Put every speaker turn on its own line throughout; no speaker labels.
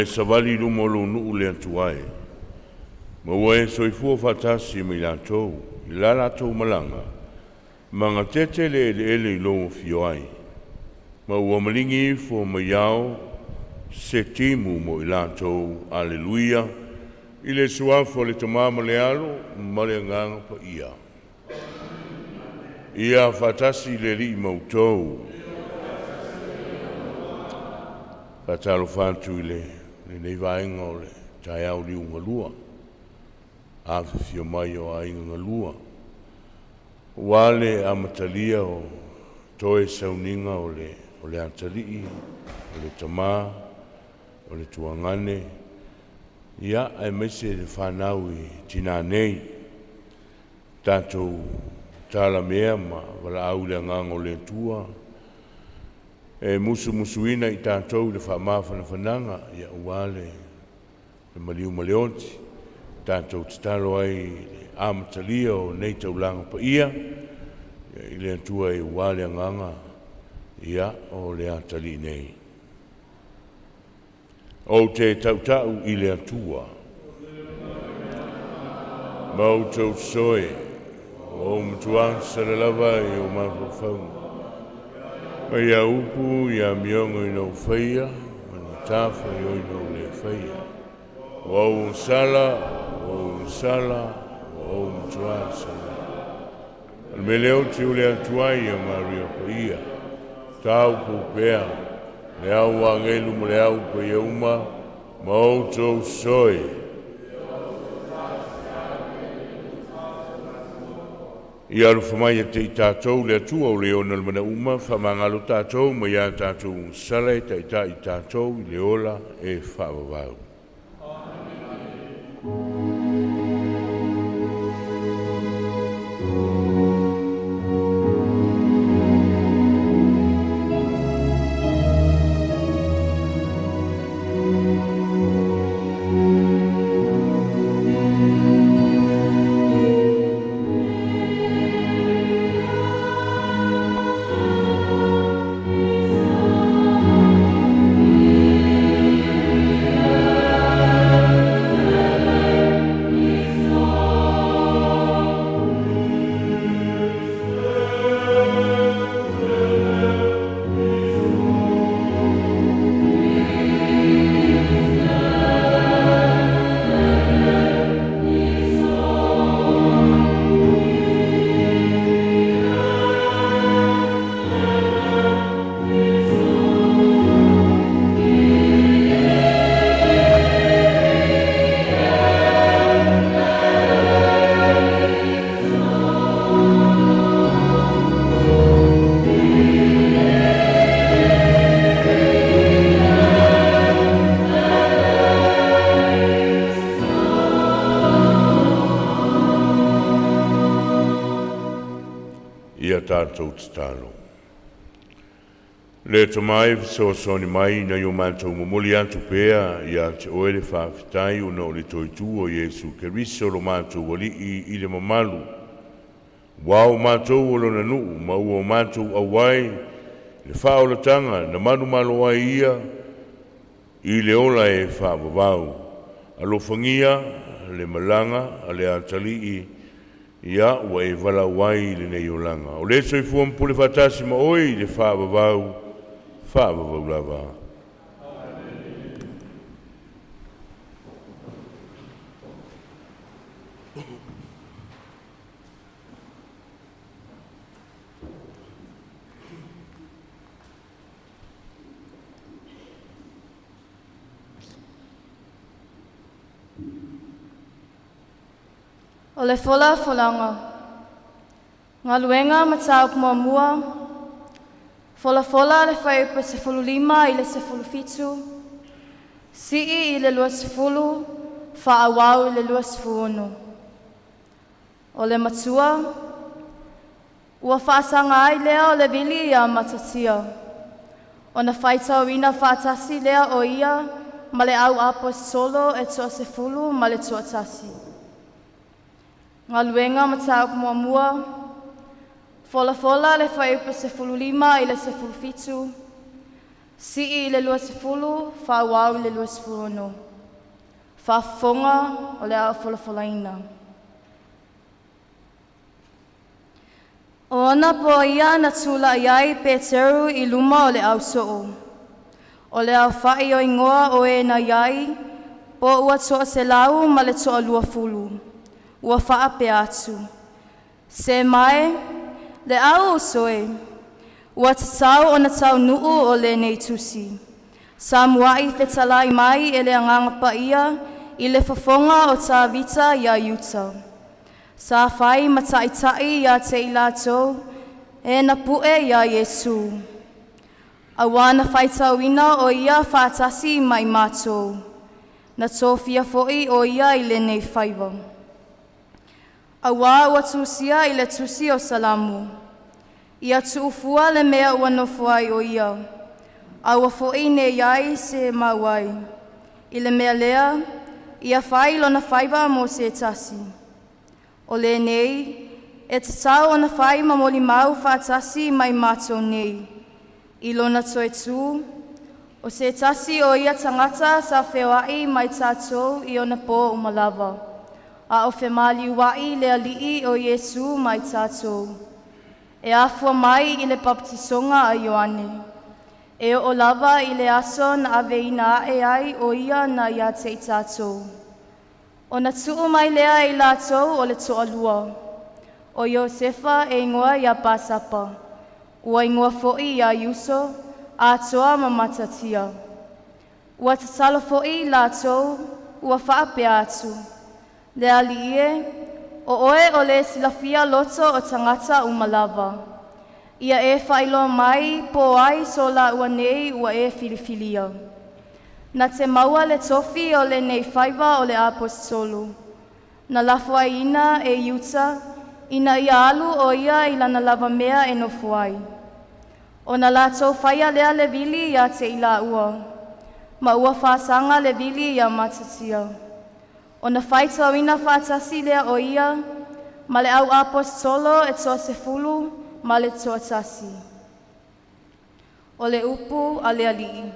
e savali i luma o lou nuu le Atua e, ma ua e soifua faatasi ma i latou i la latou malaga, magatete le eleele i lou afio ai, ma ua maligi ifo mai ao se timu mo i latou. Aleluia! I le suafa o le Tamā ma le Alo ma le Agaga Paia. Ia faatasi le Alii ma outou. Faatalofa atu i lenei vaega o le taeao liugalua, afifio mai o aiga galua, ua le amatalia o toe sauniga o le atalii, o le tamā, o le tuagane, ia aemaise le fanau i tinā nei. Tatou talamea ma valaau i le agaga o le Atua e musumusuina i tatou i le faamafanafanaga aua le maliu ma le oti. Tatou tatalo ai i le amatalia o nei taulaga paia i le Atua e ua le agaga ia o le atalii nei. Ou te tautau i le Atua, ma outou soe, o ou matua sala lava i o mafaufauga. Mai ia upu i amioga ina ou faia, ma na tafa i oi na ou le faia. Ua ou sala, ua ou sala, ua ou matua sala. O le mea lea ou te ule atu ai ia Maria Paia, tau pupea, le au agelu ma le au paia uma, ma outou soe. Ia alofa mai ia te i tatou le Atua o le ona o le mana uma, faamagalo tatou ma ia tatou sala e taitai tatou i le ola e faavavau. Ia tatou tatalo. Le Tama e fesoasoani mai ina ia o matou momoli atu pea ia te oe le faafetai ona o le toe tu o Iesu Keriso lo matou Alii i le mamalu. Ua o matou o lona nuu ma ua o matou auai le faaolataga na manumalo ai ia i le ola e faavavau. Alofagia le malaga a le atalii ia ua e valaau ai i lenei olaga. O le soifua ma pule faatasi ma oe i le faavavau, faavavau lava.
O le folafolaga. Galuega Mataupu Muamua, Folafola le Fuaiupu 15 i le 17, sii i le 20, faaauau i le 26. O le matua, ua faasaga ai lea o le vili ia Matatia, ona faitauina faatasi lea o ia ma le au aposetolo e toasefulu ma le toatasi. Galuega Mataupu Muamua, Folafola le Fuaiupu 15 i le 17, Si'i i le 20, fa'aauau i le 26. Faafofoga o le a ou folafolaina. O ona po ia na tula'i ai Peteru i luma o le auso'o. O le aofa'i o igoa o e na i ai, po ua 120. Ua faapea atu, “Se ma e, le au uso e, ua tatau ona taunu'u o lenei tusi, sa mua'i fetalai mai e le Agaga Paia i le fofoga o Tavita ia Iuta, sa fai ma ta'ita'i ia te i latou e na pu'e iā Iesu, auā na faitauina o ia faatasi ma i matou, na tofia foi o ia i lenei faiva. Auā ua tusia i le Tusi o Salamo, ‘Ia tuufua le mea ua nofo ai o ia, aua foi ne i i ai se mau ai. I le mea lea, ia fai lona faiva mo se tasi.’ O lenei, e tatau ona fai ma molimau faatasi ma i matou nei. I lona toe tu, o se tasi o ia tagata sa feoa'i ma i tatou i onapo uma lava, a o femaliua'i le Alii o Iesu ma i tatou, e afua mai i le papatisoga a Ioane, e oo lava i le aso na aveina ae ai o ia nai ia te i tatou. Ona tuu mai lea e i latou o le toalua, o Iosefa e igoa ia Pasapa, ua igoa foi ia Iuso, atoa ma Matatia. Ua tatalo foi i latou ua faapea atu, “Le Alii e, o oe o le e silafia loto o tagata uma lava. Ia e faailoa mai po o ai so laua nei ua e filifilia, na te maua le tofi o lenei faiva o le Aposetolo, na lafoaiina e Iuta ina ia alu o ia i lana lava mea e nofo ai.” Ona latou faia lea le vili ia te i laua, ma ua faasaga le vili ia Matatia. Ona faitauina faatasi lea o ia ma le au Aposetolo e 11. O le upu a le Alii.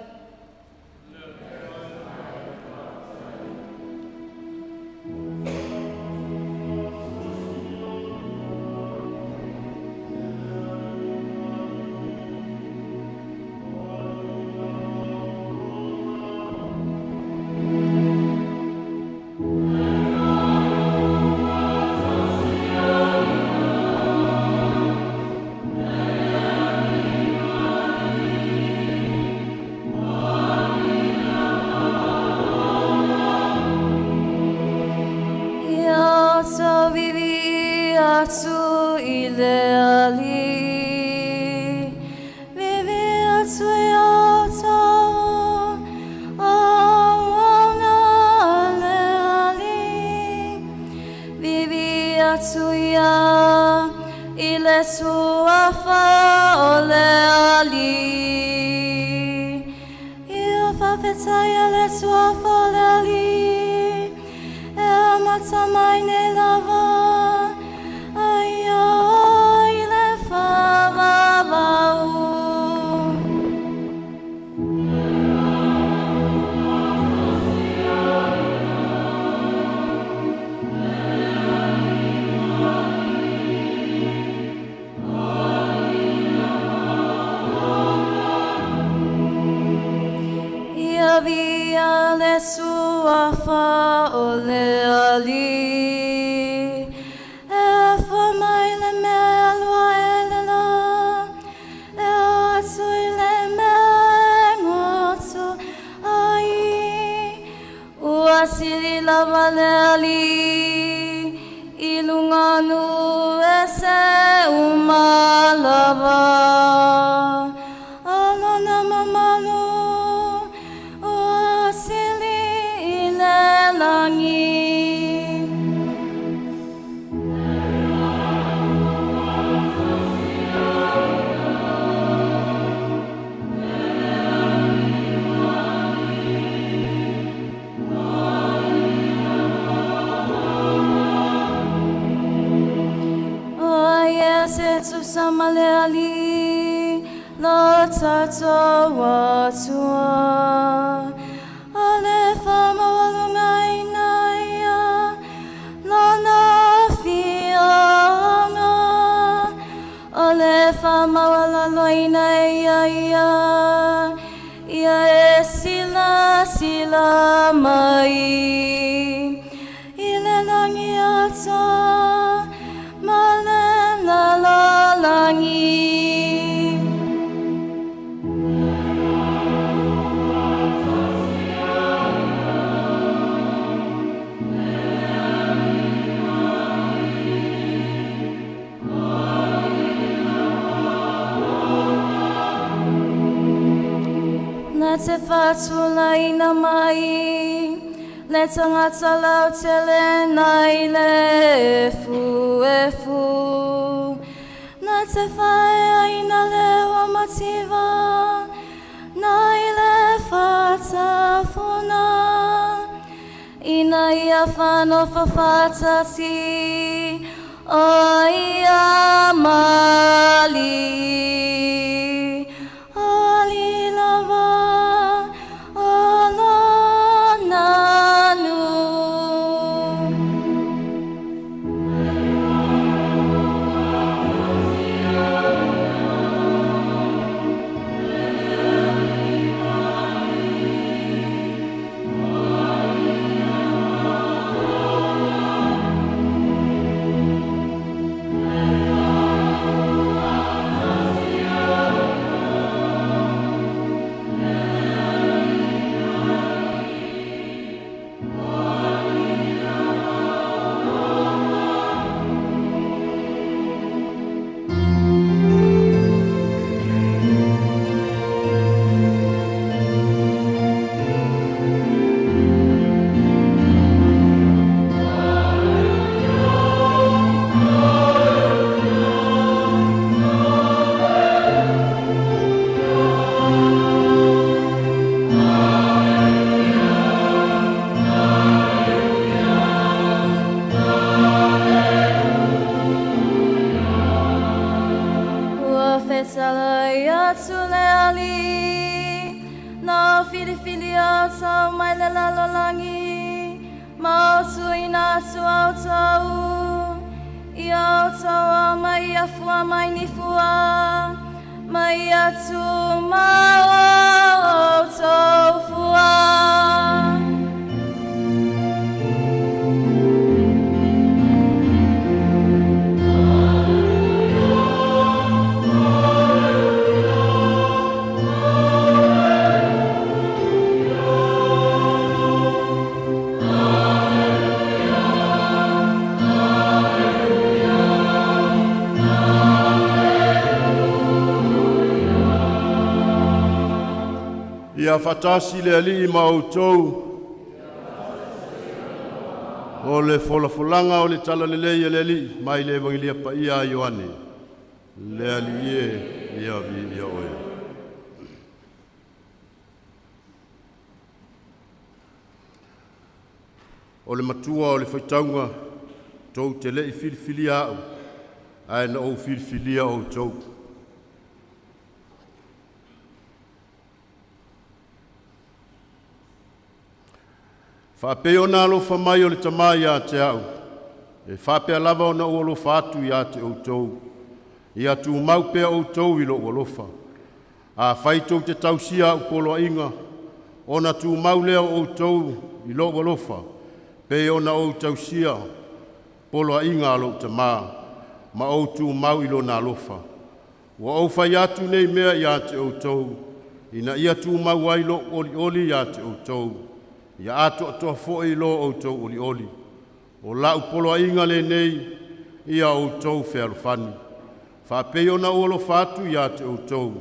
Ia ta vivi'i atu i le Alii, vivi'i atu ia outou o auauna a le Alii. Vivi'i atu ia i le Suafa o le Alii. Ia faafetaia le Suafa o le Alii, e amata mai nei lava, a ia oo i le faavavau. Ia viia le Suafa o le Alii, e afua mai le mea e alu ae le lā, e oo atu i le mea e goto ai. Ua sili lava le Alii i luga o nuu ese uma lava. O lona mamalu ua sili i le lagi. O ai ea se tusa ma le Alii? Lo tatou Atua, o le faamaualugaina ia Lona afioga, o le faamaualaloina e ia ia, ia e silasila mai i le lagi atoa ma le lalolagi. Na te faatulaina mai le tagata lautele nai le efuefu. Na te faaeaina le ua mativa nai le faatafuna. Ina ia faanofo faatasi o ia ma alii. O alii lava o lona nuu. Ua fetalai atu le Alii, na ou filifilia outou mai le lalolagi, ma ou tuuina atu outou, ia outou ao ma ia fua mai ni fua, ma ia tumau outou fua.
Ia faatasi le Alii ma outou. O le folafolaga o le Talalelei a le Alii mai le Evagelia Paia a Ioane. Le Alii e, ia viia Oe. O le matua o le faitauga, tou te le i filifilia A'u, ae na ou filifilia outou. Faapei ona alofa mai o le Tamā ia te A'u, e faapea lava ona ou alofa atu ia te outou. Ia tumau pea outou i lo'u alofa. Afai tou te tausia A'u poloaiga, ona tumau lea o outou i lo'u alofa, pei ona ou tausia poloaiga a lo'u Tamā, ma ou tumau i lona alofa. Ua ou fai atu nei mea ia te outou, ina ia tumau ai lo'u olioli ia te outou, ia atoatoa foi lo outou olioli. O la'u poloaiga lenei, ia outou fealofani. Faapei ona ou alofa atu ia te outou,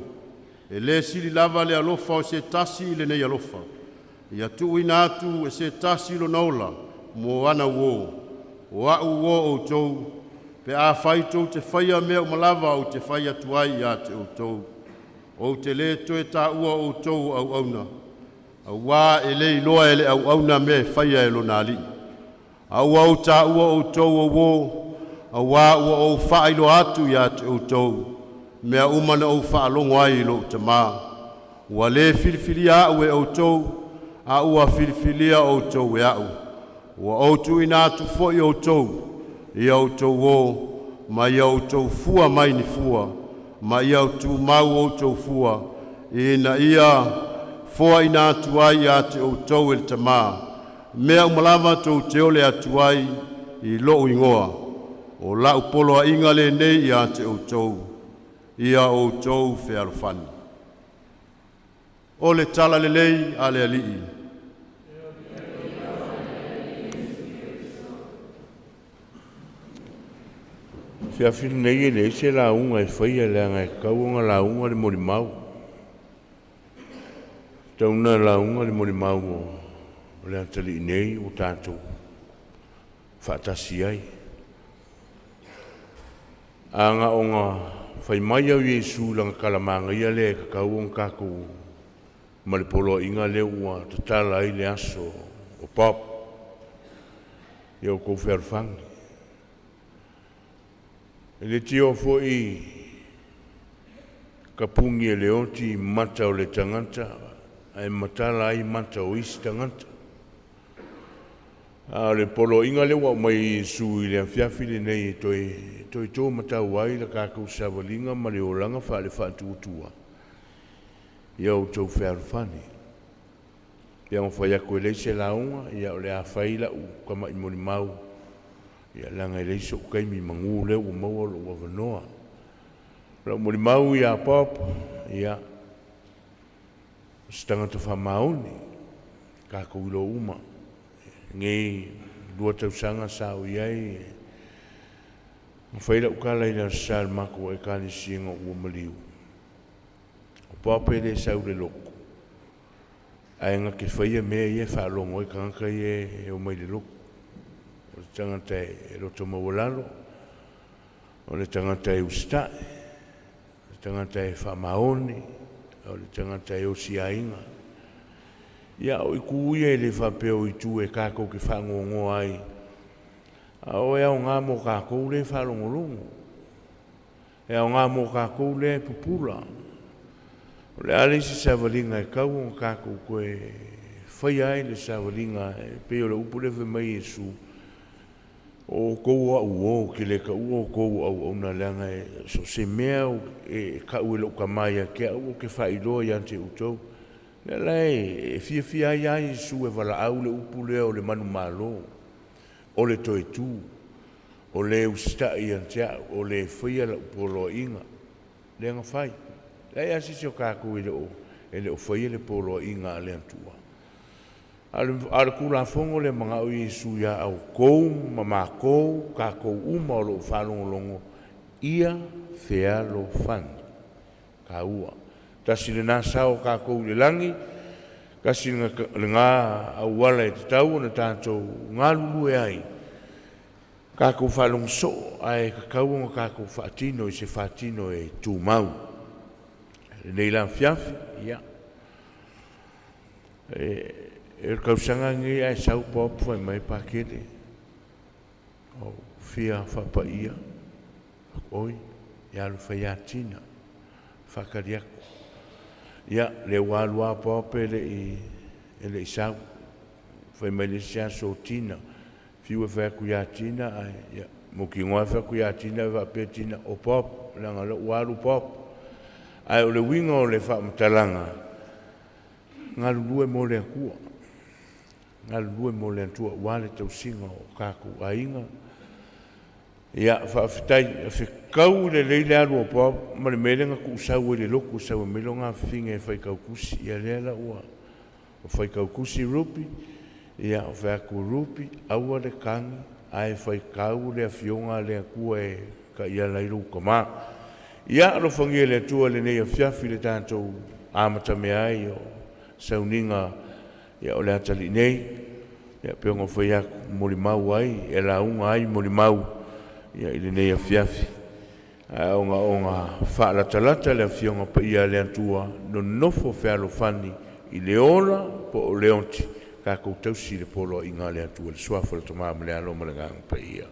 e lē sili lava le alofa o se tasi i lenei alofa. Ia tuuina atu e se tasi lona ola mo ana uō. O a'u uō outou, pe afai tou te faia mea uma lava ou te fai atu ai ia te outou. Ou te lē toe taua outou o auauna, auā e lē iloa e le auauna mea e faia e lona alii. A ua ou taua outou o uō, auā ua ou faailoa atu ia te outou mea uma na ou faalogo ai i lou Tamā. Ua le filifilia a'u e outou, a ua filifilia outou e a'u. Ua ou tuuina atu foi outou, ia outou o, ma ia outou fua mai ni fua, ma ia tumau outou fua, ina ia foaina atu ai ia te outou e le Tamā, mea uma lava tou te ole atu ai i lo'u igoa. O la'u poloaiga lenei ia te outou, ia outou fealofani. O le Tala lelei a le Alii.
Afiafi lenei e leai se lauga e faia leaga e tatau ona lauga le molimau. E tatau ona lauga le molimau o le atalii nei ua tatou faatasi ai. A na ona fai mai au Iesu i lana tala manaia lea e tatau ona tatou ma le poloaiga lea ua tatala ai le aso o Bob ia outou fealofani. E leitioa foi tapuni e le oti mata o le tagata ae matala ai mata o isi tagata. A o le poloaiga lea ua aumai e Iesu i le afiafi lenei e toe to matau ai le tatou savaliga ma le olaga faale-faatuatua, ia outou fealofani. Pei ona fai atu e leai se lauga, ia o le a fai lau tamai molimau, ia leaga e leai so'u taimi manu lea ua maua lo'u avanoa. O lau molimau ia Bob, ia o se tagata faamaoni, tatou iloa uma. Nei 2 tausaga sa ou i ai, na fai lau tala i le Aso Sa i le matou Ekalesia ina ua maliu, o Bob e le sau i le lotu, ae na te faia mea ia e faalogo ai tagata ia e omai i le lotu. O le tagata e loto maualalo, o le tagata e usitai, o le tagata e faamaoni, o le tagata e osi aiga. Ia o itu ia e le faapea o itu e tatou te faanoanoa ai, a o e aoga mo tatou lea e faalogologo, e aoga mo tatou lea e pupula. O le a le isi savaliga e tatau ona tatou toe faia ai le savaliga e pei o le upu lea fai mai Iesu, o outou o au uo, ou te le taua outou o auauna, leaga e so o se mea e tau e lou Tama ia te au ou te faailoa ia te outou. O lea la e fiafia ai lava Iesu e valaau le upu lea o le manumalo, o le toe tu, o le usitai ia te au, o le faia lau poloaiga, lea na fai. E leai lava se isi o tatou e le o faia le poloaiga a le Atua. A o le Tulafono lea e manao Iesu ia outou ma matou, tatou uma o lo o faalogologo, ia fealofani. E taua. Tasi lena sao o tatou i le lagi, tasi lena auala e tatau ona tatou galulue ai, tatou faalogo soo ae tatau ona tatou faatino i se faatino e tumau. Lenei la afiafi, ia, o le tausaga lenei ae sau Bob fai mai, Pakele, ua ou fia faapaia. Oi, ia alu e fai tina, faatali atu. Ia, lea ua alu lava Bob e le i sau. Fai mai le isi aso o Tina, fiu e fai atu ia Tina, ae ia, mautinoa e fai atu ia Tina e faapea Tina, o Bob, leaga o lea ua alu Bob. Ae o le uiga o le faamatalaga, galulue mo le Atua, galulue mo le Atua aua le tausiga o tatou aiga. Ia, faafetai, e fetau lelei le alu o Bob ma le mea lea na tuusau ai i le lotu e sau e aumai lona afafine e faitau tusi. Ia lea la ua faitau tusi Ruby, ia ou fai atu, Ruby, aua le tagi ae faitau le Afioga a le Atua e taiala ai lou tama. Ia alofagia e le Atua lenei afiafi le tatou amatamea ai o sauniga ia o le atalii nei. Ia pei ona ou fai atu, molimau ai, e lauga ai molimau ia i lenei afiafi. Ae ogaoga faalatalata le Afioga Paia a le Atua, nonofo fealofani i le ola po o le oti, tatou tausi le poloaiga a le Atua i le Suafa o le Tama ma le Alo ma le Agaga Paia.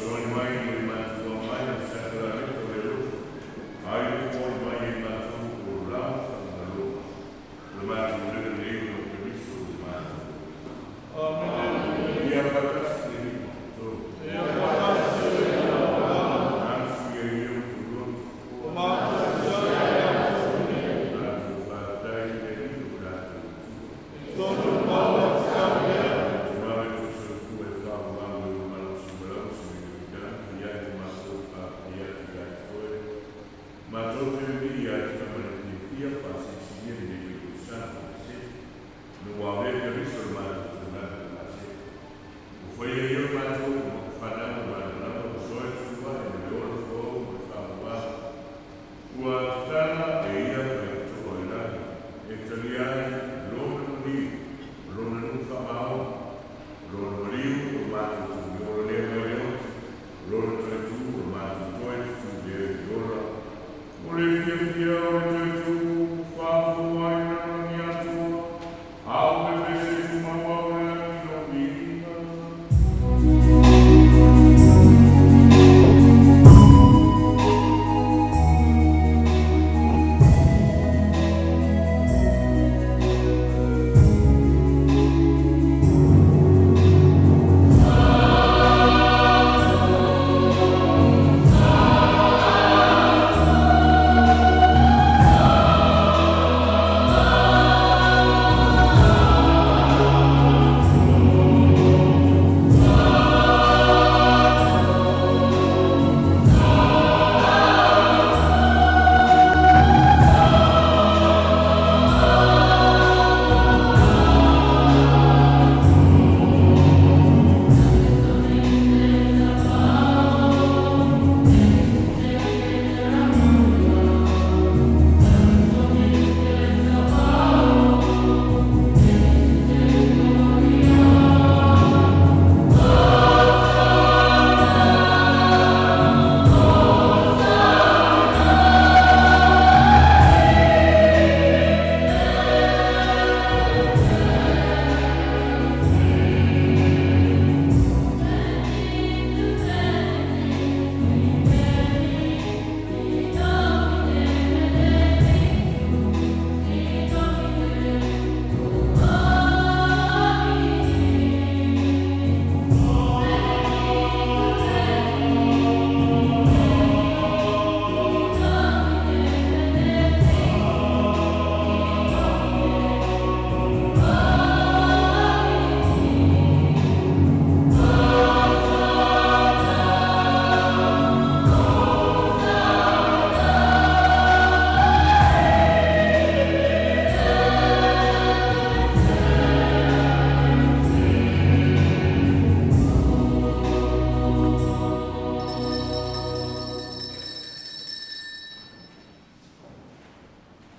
Fesoasoani mai ina ia matou aoga i le sakalameta o le alofa, ai le foai mai ia i matou o lau faamagaloga. O le matou lele lenei ona o Keriso lo matou Amene. Ia faatasi le Alii ma outou.
Ia faatasi ai ma lou agaga.
Asu ia ia outou loto.
Ua matou i ai ia outou.
Tatou faafetai i le Alii lo tatou Atua.
E tonu ma ua tatau lea.
Tumau e soifua e faamamalu e malosi ma lausi mai le lagi ia te matou faafetai atu ia te oe. Matou te viia atu ma le fiafia faasilisili lenei tausaga Paseka. Ina ua avea Keriso le matou taulaga i Paseka. Ua faia ia o matou ma fanau malamalama ua soe tutuae ma le ola fou ma le faamamalu. Ua tatala e ia faitotoa i lagi e talia ai lona maliu, o lona nuu faamaoni, o lona maliu o le matou togi ola lea mai le oti, o lona toe tu o le matou toe tutū lea i le ola. Mo le fiafia o le toe tu faafou ai le lalolagi atoa, a o pepese tumau au i le lagi lou viiga.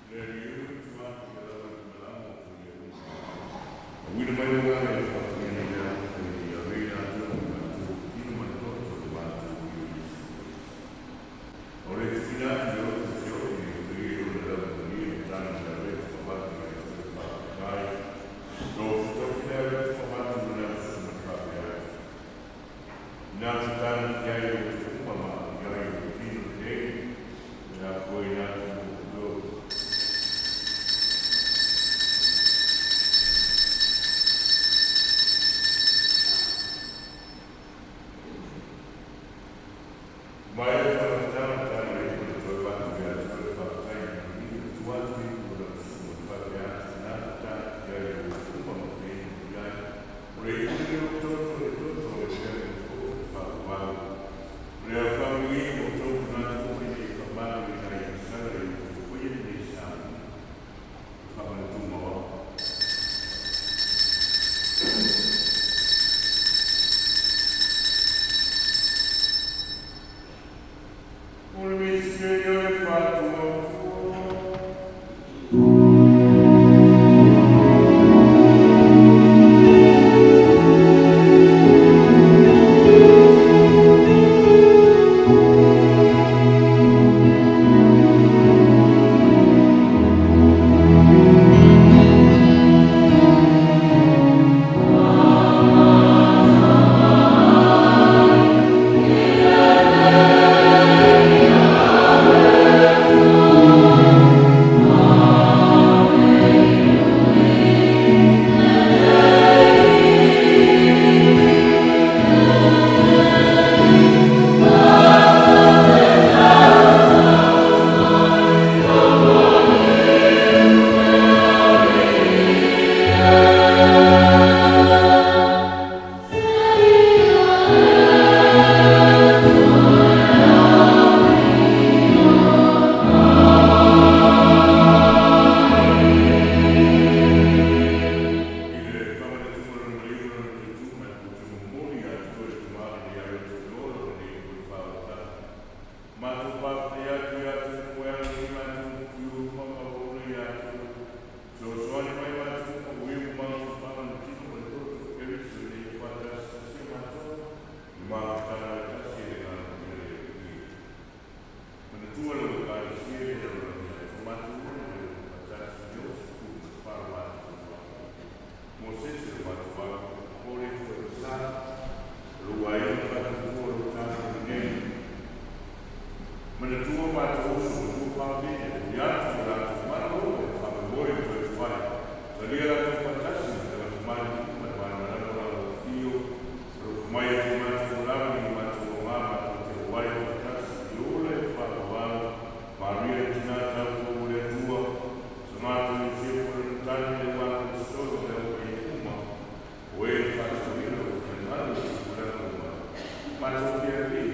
Le Alii e tua atu i lalo i le malaga o le uma. Auina mai le agaga e faafetai ai le alofa ina ia avea i latou ma matou tino ma le toto o le matou Alii o Iesu Keriso. O le tuuina atu i le loto feoi ina ia faia i ona laumalie ma tagi le aveta favatu ia te oe faafetai. Tofitofi le aveta favatu lena susu ma le faapea atu. Ina te tagofia ai e outou uma ma aatia ai o lou tino lenei, e afuaina atu mo outou. Mai le faafetanga tagi ai ma le toe vatu ia te oe faafetai i le tua atu i o lau susu ma le faapea atu. Ina te tagofia ai e outou uma ma feinu ai. O le iuli o le toto le toto o le pea le fou o le faavavau. O le afagalii o outou manatu uma ina ia faamalu i nai agasala i outou faia lenei sa. Faamanatu mawau. O le misiterio e faatuatua.
Amen. Amen.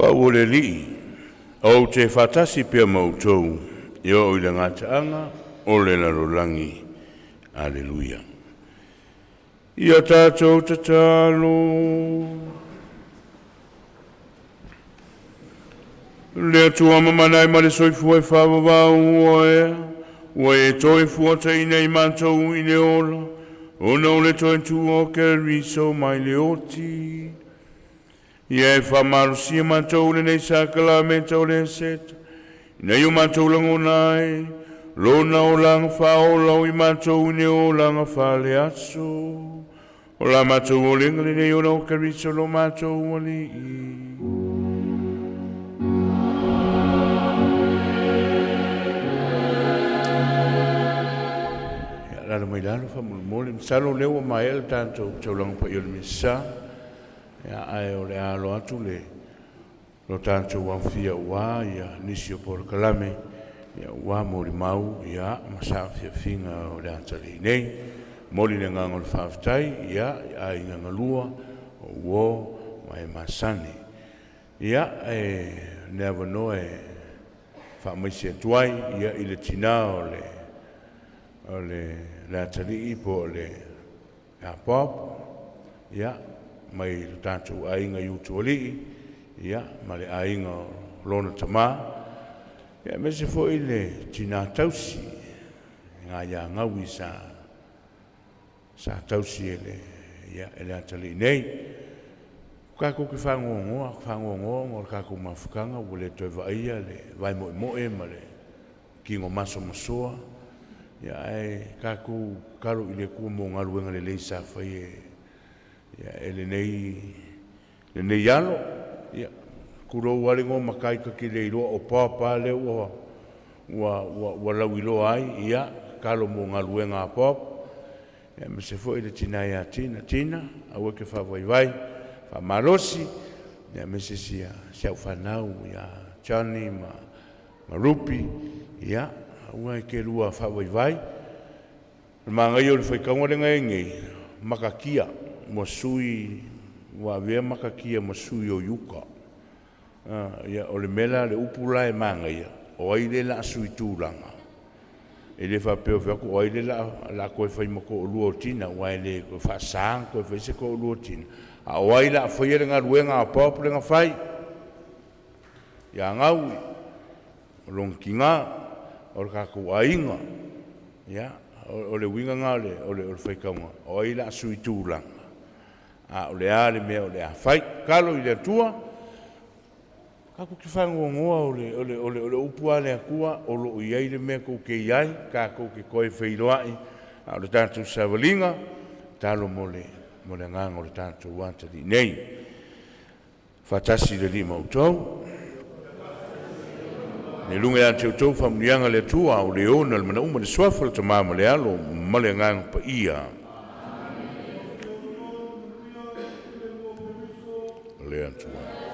Au o le Alii, ou te faatasi pea ma outou e oo i le gataaga o le lalolagi. Aleluia. Ia tatou tatalo. Le Atua mamana e ma le soifua e faavavau oe, ua e toe fuataina i matou i le ola, ona o le toe tuua o Keriso mai le oti. Ia e faamalosia matou i lenei sakalameta o le Eseta, ina ia o matou lagona ai, lona olaga faaola o i matou i le olaga faaleaso. O la matou olega lenei ona o Keriso lo matou Alii. Ia, alaala mai lalo faamolemole. Masalo o lea ua maea le tatou taulaga paia o le Misa, ia, ae o le a alo atu le lo tatou aofia aua nisi o polokalame, ia, aua molimau, ia, ma saafiafiga o le atalii nei. Momoli le agaga o le faafetai, ia, i aiga galua, o uo ma e masani. Ia, e le avanoa e faamaise atu ai, ia, i le tina o le atalii po o le ia Bob, ia, mai le tatou aiga i Utualii, ia, ma le aiga o lona tama, ia, aemaise foi le tina tausi le tina ia Gaui sa tausi e le, ia, e le atalii nei. Tatou te faanoanoa ona o le tatou mafutaga ua le toe vaaia le vae moemoe ma le tino masomasoa, ia ae tatou tatalo i le Atua mo galuega lelei sa faia e lenei alo. Ia, tulou lava le igoa matai, ta te le iloa o Bob lava lea ua lauiloa ai. Ia, tatalo mo galuega a Bob, aemaise foi le tina ia Tina. Tina, aua e te faavaivai, faamalosi, aemaise si au fanau ia Johnny ma Ruby, ia, aua e te lua faavaivai. O le manaia o le faitauga lea na i ai nei, Matatia, ua sui ua avea Matatia ma sui o Iuta. Ia, o le mea la le upu la e manaia, o ai lea o le a sui tulaga? E le faapea o fai atu o ai lea o le a toe fai ma toalua o Tina, aua e le toe faasa ona toe fai se toalua o Tina, a o ai o le a faia le galuega a Bob lea na fai ia Gaui? O lona tina, o le tatou aiga. Ia, o le uiga lena o le faitauga, o ai o le a sui tulaga, a o le a le mea o le a fai? Tatalo i le Atua. Tatou te faanoanoa, o le upu lava a le Atua, o lo o i ai le mea tou te i ai, tatou te toe feiloai, a o le tatou savaliga, tatalo mo le agaga o le tatou atalii nei. Faatasi le Alii ma outou. I luga ia te outou faamanuiaga a le Atua o le ona le manauma, le suafa o le Tama ma le Alo ma le Agaga Paia. Le Atua.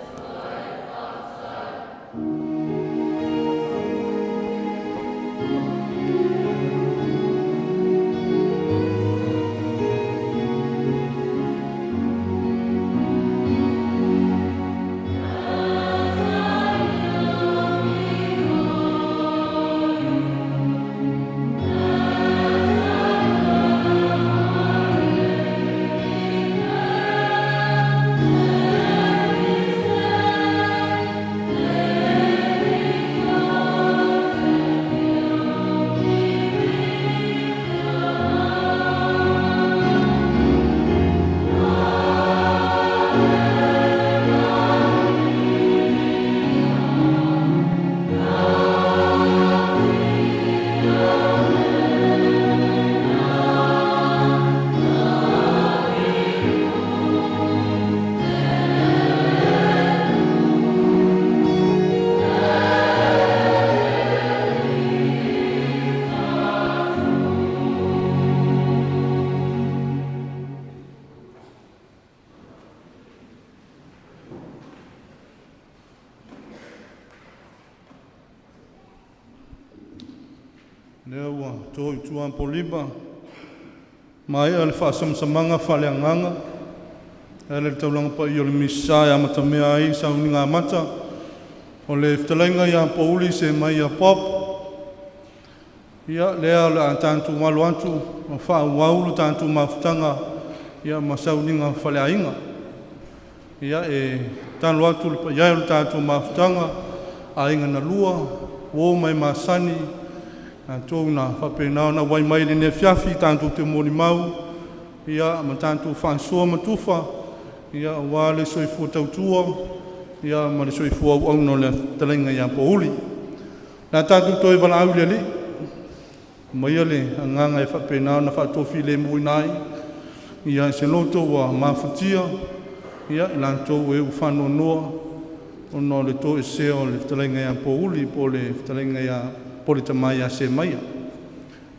Lea ua to i tua Apolima, maea le faasamasamaga faaleagaga e ala i le taulaga paia o le Misa e amatamea ai sauniga amata. O le fetalaiga ia Pouli Semaia Pop, ia lea o le a tatou alo atu ma faaauau le tatou mafutaga ia ma sauniga faaleaiga. Ia e tatalo atu i le paia e o le tatou mafutaga, aiga na lua, uo ma e masani, tatou na faapena ona auai mai i lenei afiafi tatou te molimau ia ma tatou faasoa ma tufa ia aua le soifua tautua ia ma le soifua auauna o le fetalaiga ia Pouli. O le a tatou toe valaau i le Alii, aumaia le agaga e faapena ona faatofilemuina ai ia se loto ua mafatia ia i latou e faanoanoa ona o le toesea o le fetalaiga ia Pouli po o le fetalaiga ia po o le tama ia Semaia.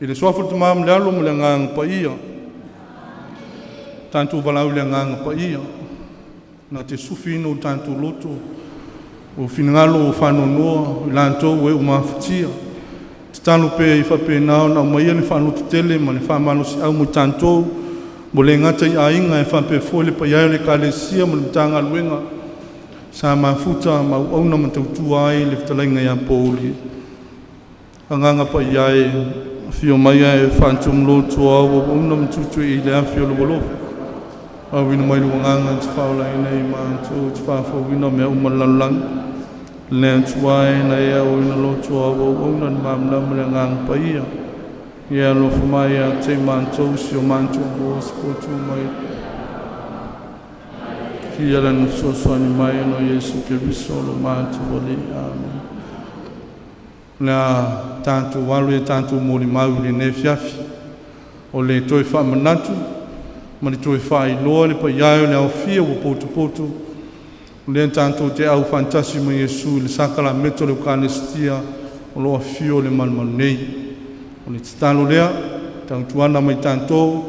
I le suafa o le Tama ma le Alo ma le Agaga Paia, tatou valaau i le Agaga Paia na te sufiina o tatou loto, o finagalo ua faanoanoa, i latou ua mafatia. Tatalo pea ia faapena ona aumaia le faalototele ma le faamalosiau mo i tatou, ua le gata i aiga ae faapea foi le paia e o le Ekalesia ma le Matagaluega sa mafuta ma auauna ma tautua ai le fetalaiga ia Pouli. Agaga Paia e, afio mai ae faatumu loto au auauna ma tuitui i le afi o lou alofa. Auina mai lou agaga e te faaolaina ai matou, e te faafouina mea uma o le lalolagi. Le Atua e na e aoina loto o au auauna i le malamalama o le Agaga Paia. Ia alofa mai ia te matou si o matou o mai. Fia lana fesoasoani mai ona o Iesu Keriso lo matou Alii. Amene. O le a tatou alo ia tatou molimau i lenei afiafi. O le toe faamanatu ma le toe faailoa le paia e o le aofia ua potopoto, o lea tatou te au faatasi ma Iesu i le sakalameta o le Eukalesitia o lo o afio le malumalu nei. O le tatalo lea, tautuana ma i tatou,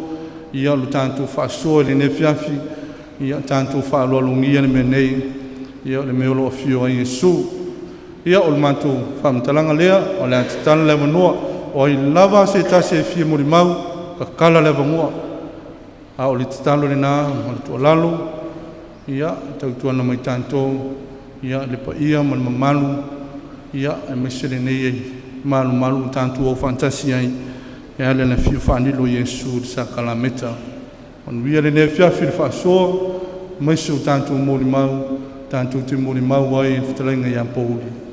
ia o le tatou faasoa i lenei afiafi, ia tatou faaaloalogia le mea nei, ia o le mea o lo o afio ai Iesu. Ia o le matou faamatalaga lea, o le a tatala le avanoa. O ai lava se tasi e fia molimau, tatala le avanoa. A o le tatalo lena ma le tuualalo, ia tautuana ma i tatou ia le paia ma le mamalu ia aemaise lenei malumalu ua tatou o faatasi ai e ala i le afio faanilo o Iesu i le sakalameta. Manuia lenei afiafi i le faasoa, aemaise o tatou molimau, tatou te molimau ai i le fetalaiga ia Pouli.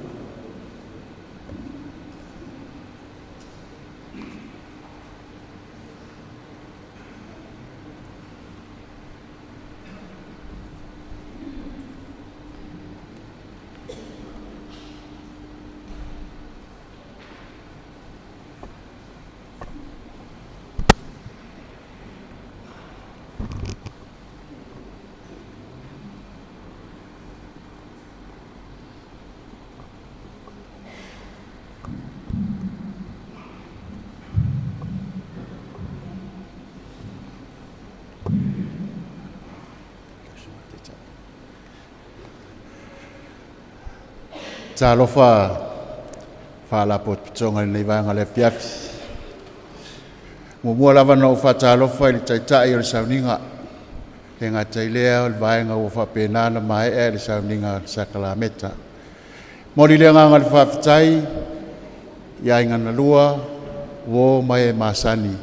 Talofa Faalapotopotoga i lenei vaega o le afiafi. Muamua lava ona ou faatalofa i le Taitai o le sauniga, e le gata i lea o le vaega ua faapena ona maea le sauniga o le sakalameta. Momoli le agaga o le faafetai i aiga na lua, uo ma e masani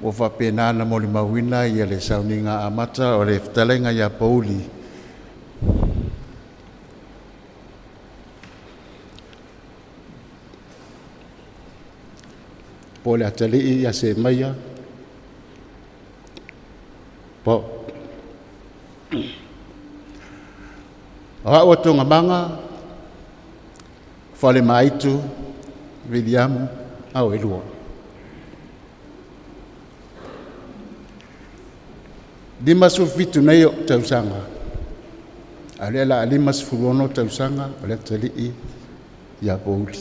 ua faapena ona molimauina ia le sauniga amata o le fetalaiga ia Pouli. Po o le atalii ia Semaia po o au o Togamaga Falemaitu Viliamu au e lua. 57 nei ou tausaga, a o lea o le a 56 tausaga o le atalii ia Pouli.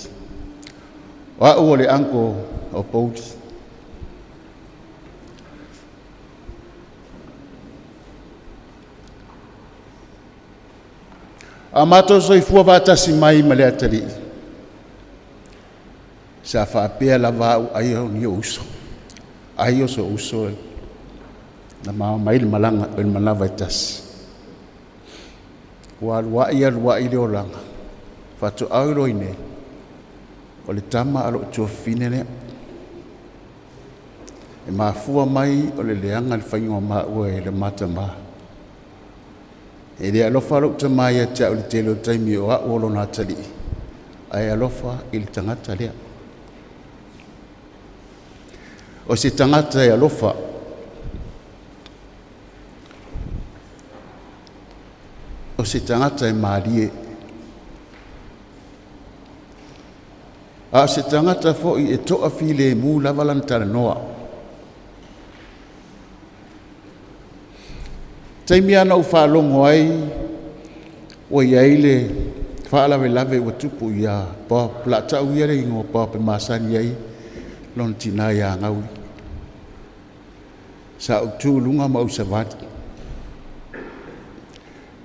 O au o le uncle o Pouli. A matou soifua faatasi mai ma le atalii, sa faapea lava au ai o ni ou uso, ai o sou uso na ma omai i le malaga, i le manava e tasi. Ua alu ai alu ai le olaga. Faatoa ou iloa ai nei, o le tama a lou tuafafine lea. E mafua mai o le leaga le faiga o maua e le ma tamā. E le alofa lou tamā ia te au i le tele o taimi o au o lona atalii, ae alofa i le tagata lea. O se tagata e alofa, o se tagata e malie, a o se tagata foi e toafilemu lava lana talanoa. Taimi lava na ou faalogo ai ua i ai le faalavelave ua tupu ia Bob, o le a tau ia le igoa o Bob e masani ai lona tina ia Gaui. Sa ou tu i luga ma ou savali.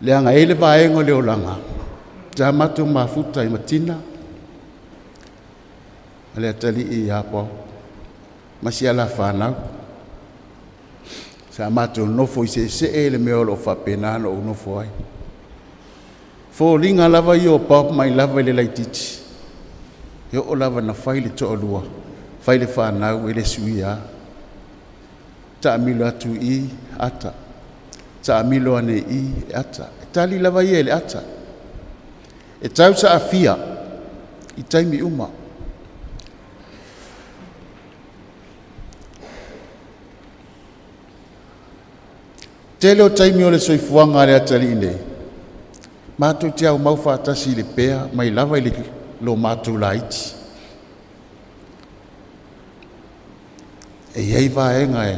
Leaga e i ai le vaega o le olaga, sa matou mafuta i Matina ma le atalii ia Bob ma si ala fanau. Sa matou nofo i seesee le mea o lo o faapena ona ou nofo ai. Foliga lava ia o Bob mai lava i le laitiiti, e oo lava ina fai le toalua, fai le fanau e le suia lava. Taamilo atu i i, ata. Taamilo ane i i, e ata. E tali lava ia i le ata. E tau saafia i taimi uma. Tele o taimi o le soifuaga a le atalii nei, matou te aumau faatasi i le pea mai lava i le lo matou laiti. E i ai vaega e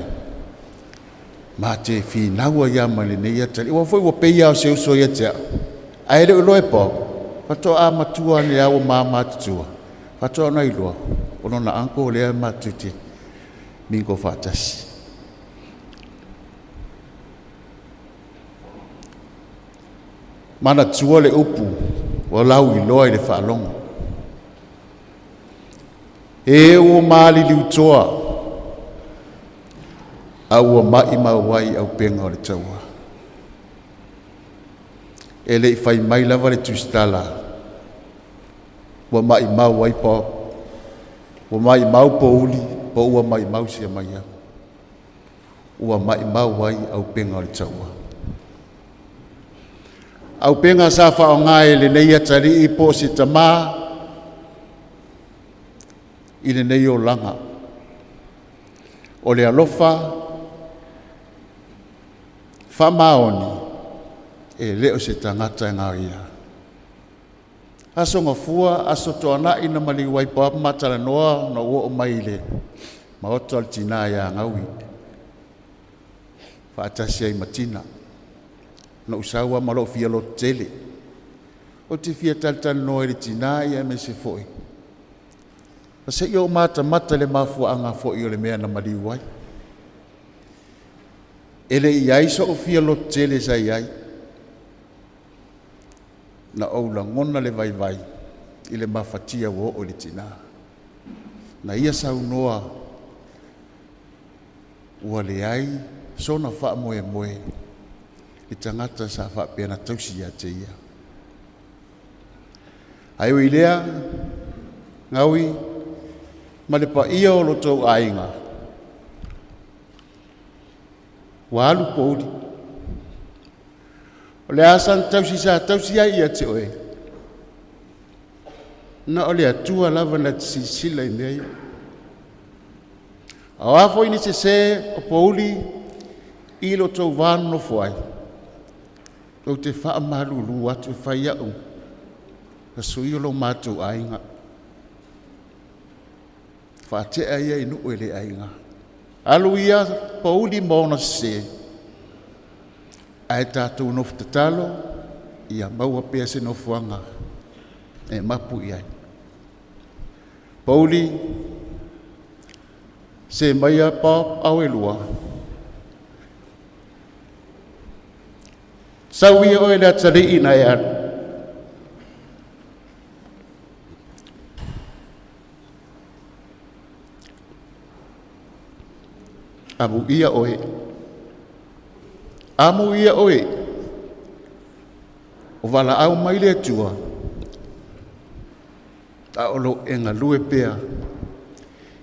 ma te finau ai lava ma lenei atalii. Aua foi ua pei lava o se uso ia te au, ae le o iloa e Bob, faatoa matua ane lava ua ma matutua, faatoa ona iloa o lona uncle lea matou te mingle faatasi. Manatua le upu ua lauiloa i le faalogo. E ua maliliutoa, a ua maimau ai auupega o le taua. E le i fai mai lava le tusitala ua maimau ai Bob, ua maimau Pouli, po ua maimau Siamaiau. Ua maimau ai auupega o le taua. Auupega sa faaaoga e lenei atalii po o se tamā i lenei olaga. O le alofa faamaoni e le o se tagata e gaoia. Aso Gafua, Aso Toonai na maliu ai Bob ma talanoa na ou oo mai i le maota o le tina ia Gaui, faatasi ai ma Tina. Na ou sau lava ma lou fia lototele. Ou te fia talatalanoa i le tina aemaise foi. Ma se i ou matamata i le mafuaaga foi o le mea na maliu ai. E le i ai so'u fia lototele sa i ai. Na ou lagona le vaivai i le mafatia ua oo i le tina. Na ia saunoa ua leai sona faamoemoe i tagata sa faapea na tausi ia te ia. Ae ui i lea, Gaui ma le paia o lo outou aiga, ua alu pouli. O le a sana tausi sa tausi ai ia te oe, na o le Atua lava na te silasila i mea ia. A o a foi ni sesē o pouli i lo outou va nonofo ai, ou te faamalulu atu e fai au ma sui o lo matou aiga. Faatea ia i nuu e le aiga. Alu ia pouli ma ona sesē, ae tatou nofo tatalo ia maua pea se nofoaga e mapu i ai. Pouli, se maia Bob au e lua. Sau ia oe le atalii na e alu. Amuia oe. Amuia oe. O valaau mai le Atua. A o loo e galue pea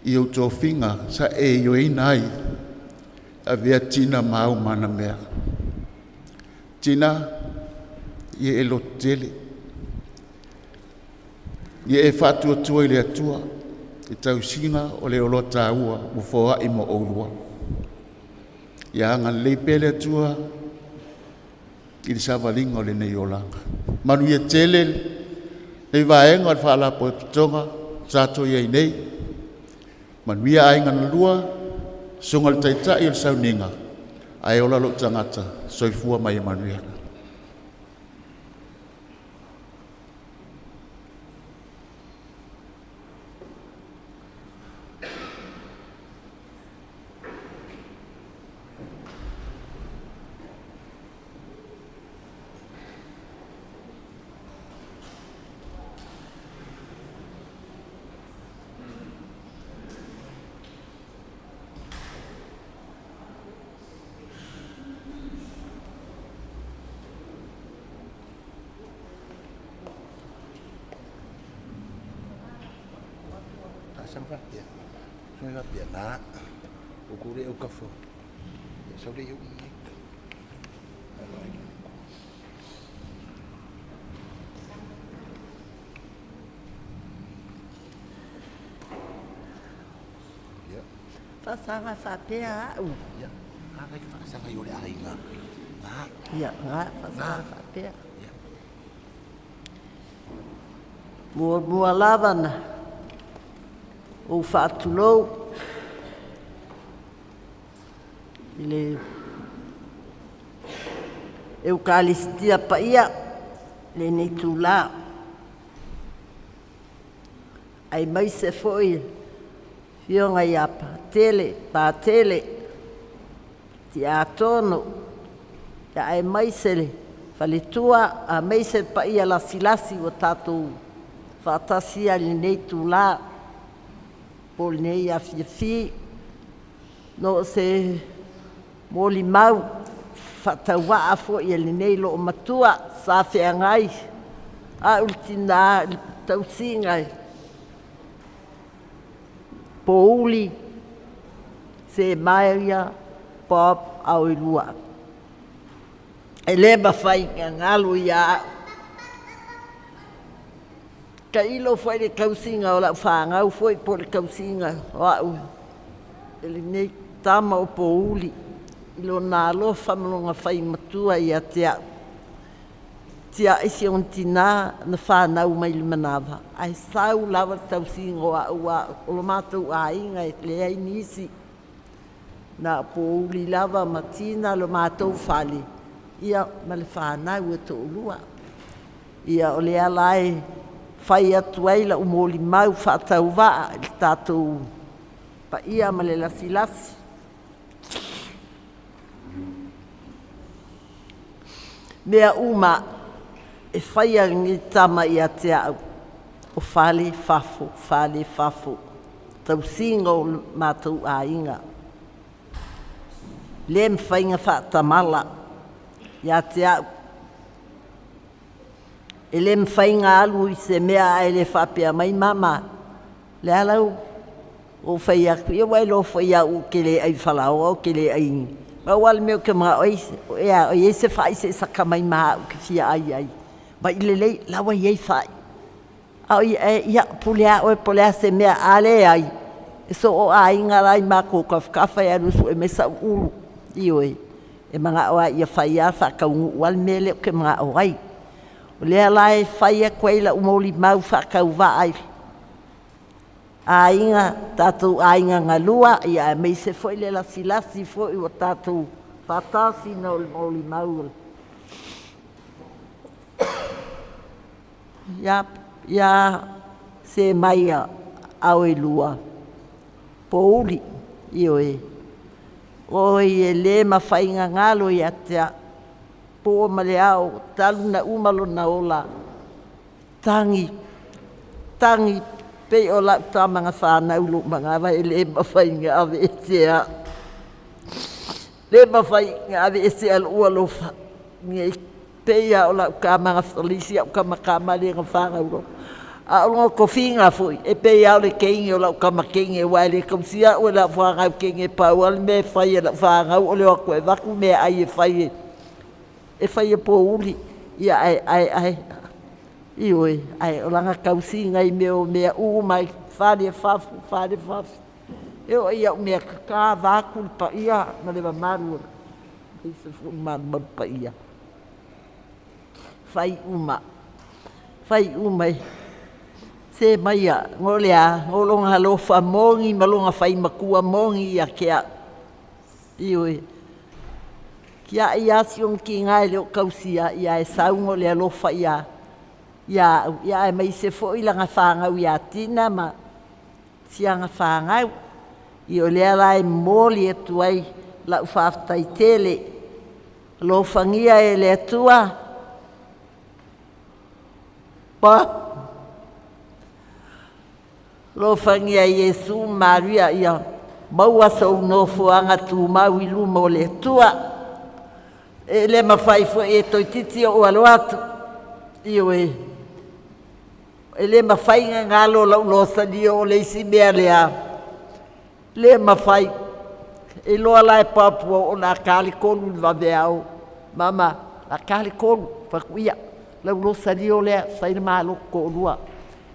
i ou tofiga sa e ioeina ai avea tina ma au ma ana mea. Tina, ia e lototele, ia e faatuatua i le Atua i tausiga o le oloa taua ua foai mo oulua. Ia agalelei pea le Atua i le savaliga o lenei olaga. Manuia tele lenei vaega o le Faalapotopotoga sa toe i ai nei. Manuia aiga na lua, susuga i le Taitai o le Sauniga, ae ola lou tagata, soifua ma ia manuia.
Faasaga faapea au. Ia, ga faasaga faapea. Muamua lava na ou faatulou i le Eukalistia paia lenei itulā, aemaise foi afioga ia Patele, Patele, Tiatono, aemaise le faletua, aemaise le paia lasilasi ua tatou faatasi ai i lenei itulā po o lenei afiafi. No se molimau faatauvaa foi a lenei loomatua sa feagai au i le tinā i le tausiga e Pouli Semaia Bob Auelua. E le mafai ona galo ia au. Tailo foi i le tausiga o lau fanau foi po o le tausiga o au e lenei tama o Pouli i lona alofa ma lona faimatua ia te au. Tiai si ona tinā na fanau mai le manava, ae sau lava le tausiga o au, a o lo matou aiga e leai nisi. Na o Pouli lava ma Tina lo matou fale, ia ma le fanau e toalua. Ia o lea la e fai atu ai lau molimau faatauvaa i le tatou paia ma le lasilasi. Mea uma e faia e lenei tama ia te au, o fale, fafo, fale, fafo, tausiga o le matou aiga. Le mafai ona faatamala ia te au. E le mafai ona alu i se mea ae le faapea mai mama, le a lau ou fai atu, ia ua e iloa foi au ou te le ai falaoa, ou te le ai. Pau lava le mea ou te manao ai, e a, o i ai se fai se i saka mai ma au ou te fia ai ai. Mai lelei, la ua i ai fai. A o i, ia, pule lava oe po o le a se mea. A leai, e soo aiga la i matou tafatafa e alu e sue mai sau ulu. Ioe, e manao lava ia fai lava faataunuu lava le mea lea ou te manao ai. O lea la e fai atu ai lau molimau faatauvaa i aiga, tatou aiga galua, aemaise foi le lasilasi foi ua tatou faatasi na o le molimau ia Semaia Auelua Pouli, ioe, o oe e le mafai ona galo ia te au, po ma le ao talu ona uma lona ola, tagi, tagi pei o lau tama na fanau i lou manava, e le mafai ona aveesea, le mafai ona aveesea lou alofa nei pei lava o lau tama na faleisi au tama lea na fanau loa. A o loga tofiga foi, e pei lava o le teine o lau tama teine, aua e le tausia au e lau fanau teine, pau lava le mea e fai e lau fanau o le o atu e avatu meaai e fai e fai e pouli. Ia ae ae ae ioe, ae o lana tausiga i mea o mea uma i fale fafo, fale fafo. E oo i au mea kaka vaeatu le paia ma le mamalu o aemaise foi le malumalu paia. Fai uma, fai uma se maia no le a no lona alofa moni ma lona faimatua moni ia te au. Ioe. Tiai lava si ona tiga e le o tausia, ia e sau no le alofa ia ia au, ia aemaise foi lana fanau ia Tina ma siana fanau. Ia o lea la e momoli atu ai lau faafetai tele. Alofagia e le Atua pa alofagia e Iesu ma Maria ia maua sou nofoaga tumau i luma o le Atua. E le mafai foi e toeitiiti ou alo atu. Ioe. E le mafai ona galo lau losani o le isi mea lea. Le mafai. E iloa la e Papua o le a ta le 3 i le vaveao. Mama, a ta le 3, fai atu ia, lau losalio lea, fai le malotu toalua.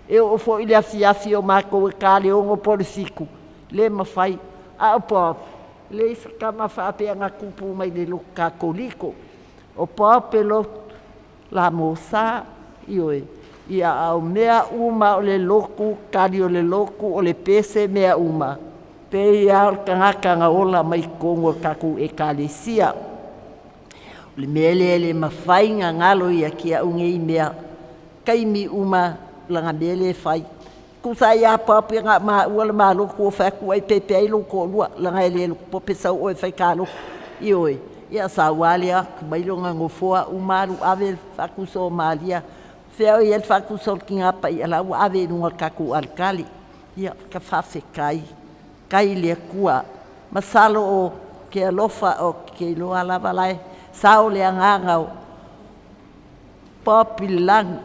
E oo foi i le afiafi o matou e ta le 6 po o le 7, le mafai. A o Bob, leai se tama faapea na tupu mai le lotu Katoliko. O Bob e lotu la mosa, ioe, ia a o mea uma o le lotu, tali o le lotu, o le pese, mea uma, pei lava o le tagata na ola mai totonu o le tatou ekalesia. O le mea lea e le mafai ona galo ia te au nei mea, taimi uma lana mea lea e fai. Tusa ai lava Bob na o maua le ma lotu o fai atu ai pe pe ai lou toalua, leaga e le lotu pope sau oe e fai ta lotu. Ioe, ia sau lava lea aumai lona nofoa uma alu ave le faatusa o Maria. Fea o i ai le faatusa o le Tina Paia la ua ave i luga o le tatou aletale. Ia, ka faafetai, tai i le Atua. Masalo o ke alofa o ke iloa lava la e sao le agaga o Bob i le lagi.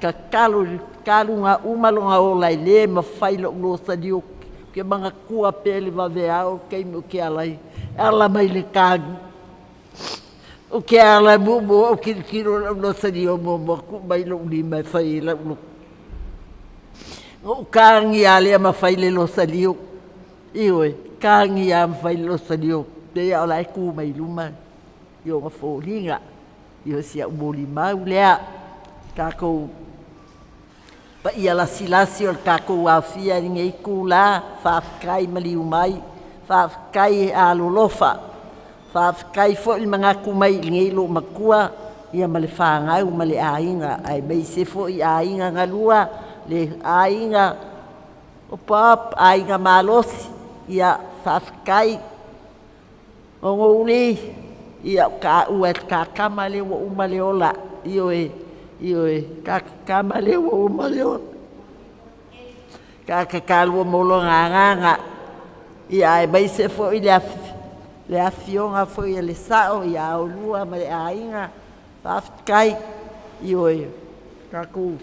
Tatalo i le taluga uma lona ola e le mafai lou losani o ke manatua pea le vaveao taimi o ke ala ai ala mai le tagi. O ke ala muamua o tilotilo lau losani o muamua tuu mai lou lima e fai ai lau lotu. Na ou tagia lea ma fai le losalio. Ioe, tagia ma fai le losalio. Pei o la e tu mai luma i ona foliga. Ia si au molimau lea. Tatou paia lasilasi o le tatou aofia i lenei itula, faafetai maliu mai, faafetai alolofa, faafetai foi le manatu mai i lenei loomatua ia ma le fanau ma le aiga, aemaise foi aiga galua, le aiga o Bob, aiga malosi, ia faafetai. Ogouli, ia o taua e kakama lea ua uma le ola. Ioe, ioe, kakama lea ua uma le ola. Kakakalua mo lona agaga. Ia aemaise foi le afioga foi a le sao ia olua ma le aiga. Faafetai, ioe, tatou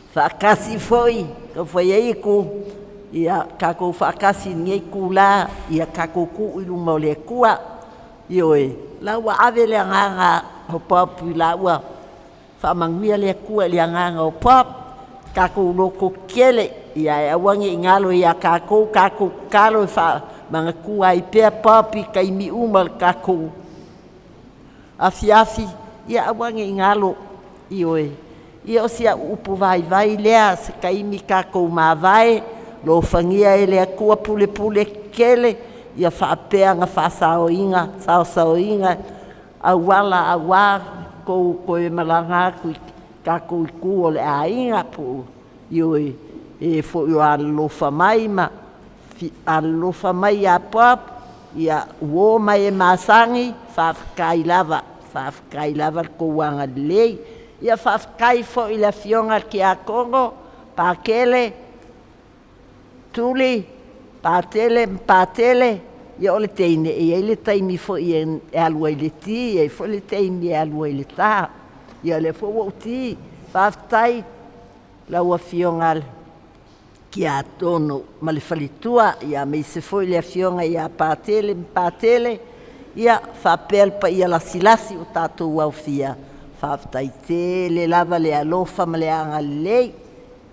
faatasi foi, taufai ai ku, ia tatou faatasi i lenei itula, ia tatou tuu i luma o le Atua. Ioe, la ua ave le agaga o Bob i la ua faamanuia le Atua i le agaga o Bob, tatou loto tetele, ia e aua ne i galo ia tatou, tatou tatalo e faamanatua ai pea Bob i taimi uma o le tatou afiafi, ia aua ne i galo, ioe. Ia o si au upu vaivai lea, se taimi tatou mavae, alofagia e le Atua pulepule tetele, ia faapea ona faasaoina, saosaoina auala aua tou toe malaga atu i tatou i tua o le aiga po o ioe, e foi o alolofa mai ma alolofa mai ia Bob, ia uo ma e masani, faafetai lava, faafetai lava le tou agalelei. Ia faafetai foi i le afioga i le Tiakono, Patele, Tuli, Patele ma Patele, ia o le teine, e i ai le taimi foi e alu ai i le ti, e i ai foi le taimi e alu ai i le ta. Ia o lea foi ua ou ti, faafetai. lau Afioga Kiatono ma le faletua, ia aemaise foi le Afioga ia Patele ma Patele, ia faapea le paia lasilasi ua tatou aofia, faafetai tele lava le alofa ma le agalelei.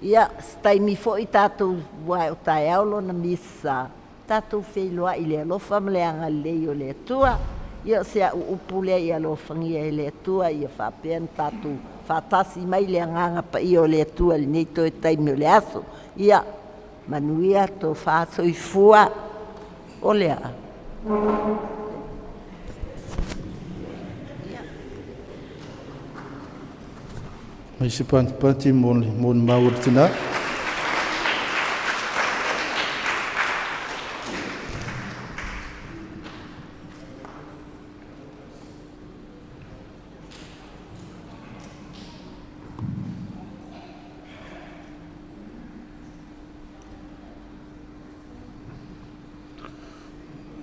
Ia, se taimi foi tatou, aua o taeao lona misa, tatou feiloai i le alofa ma le agalelei o le Atua. Ia o si au upu lea, ia alofagia e le Atua ia faapea ona tatou faatasi mai le agaga paia o le Atua i lenei toe taimi o le aso. Ia manuia, tofa soifua. O le a
Mai se patipati mo le molimau a le tina.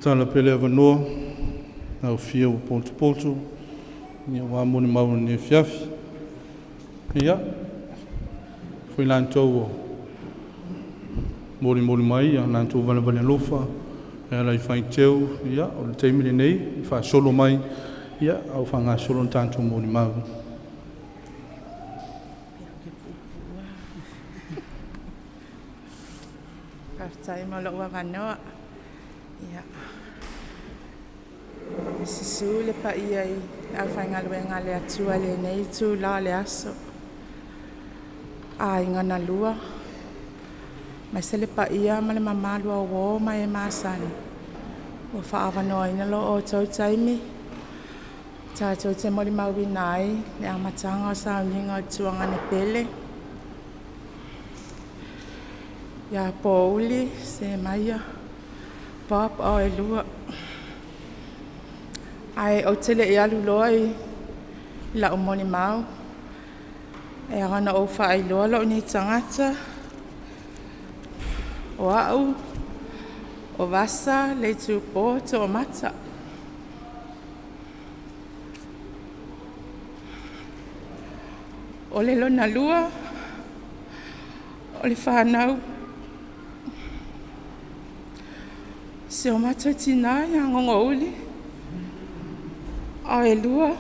Tala pea le avanoa, lau fia ua potopoto, ia ua molimau i lenei afiafi. Ia, foi lantou o molimoli mai ia lantou valevale alofa e ala i faiteu, ia o le taimi lenei, faasolo mai, ia au faagasolo le tatou molimau.
Faafetai mo lou avanoa. Ia, susu le paia i le aufaigaluega a le Atua i lenei itula o le aso, aiga na lua, aemaise le paia ma le mamalu o uo ma e masani ua faaavanoaina lo outou taimi tatou te molimauina ai le amataga o sauniga o le tuagane pele ia Pouli Semaia Bob Auelua. Ae ou te le i alu loa i lau molimau, e ao ona ou faailoa lou nei tagata, o au o Vasa Leitupo Toomata. O le lona lua o le fanau, si o matou tina ia Gogouli Auelua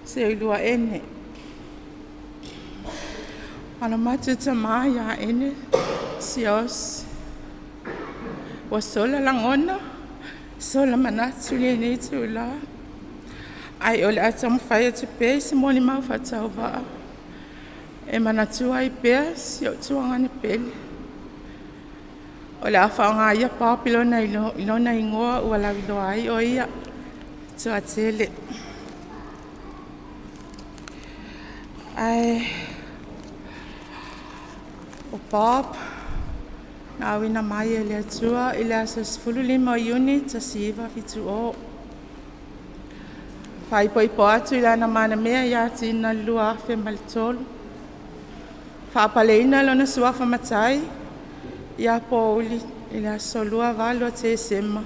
Seulua Ene. Ma lo matou tama ia Ene Siaosi. Ua sola lagona, sola manatu i lenei itula, ae o le a taumafai atu pea i se molimau faatauvaa e manatua ai pea si ou tuagane pele. O le a faaaoga ia Bob i lona igoa ua lauiloa ai o ia, Tuatele. Ae o Bob na auina mai e le Atua i le aso 15 o Iuni 1970. Faaipoipo atu i lana manamea ia Tina i le 2003. Faapaleina lona suafa Matai ia Pouli i le aso 28 o Tesema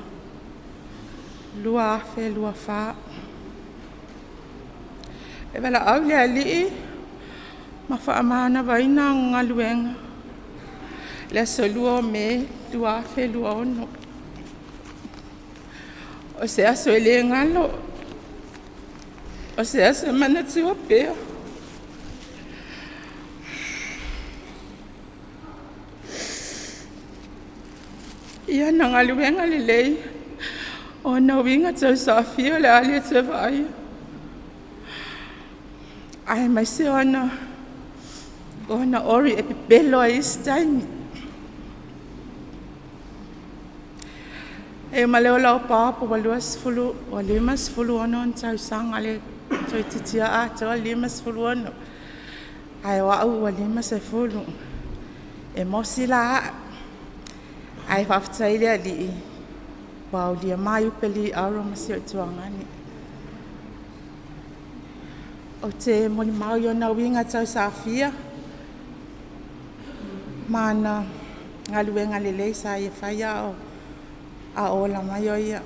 2024. E valaau le Alii ma faamanavaina ana galuega i le aso 2 o Me 2026. O se aso e le galo, o se aso e manatua pea. I ana galuega lelei, o ona uiga tausaofia o le a le toe vaaia, aemaise o ana ori e pepelo ai i isi taimi. E ma le ola o Bob ua 56 ona tausaga toeitiiti lava atoa le 56, ae o au ua 50. E mosi la au, ae faafetai i le Alii ua aulia mai upe liauro ma si ou tuagane. Ou te molimau i ona uiga tausaofia ma ana galuega lelei sa ia faia a o ola mai o ia.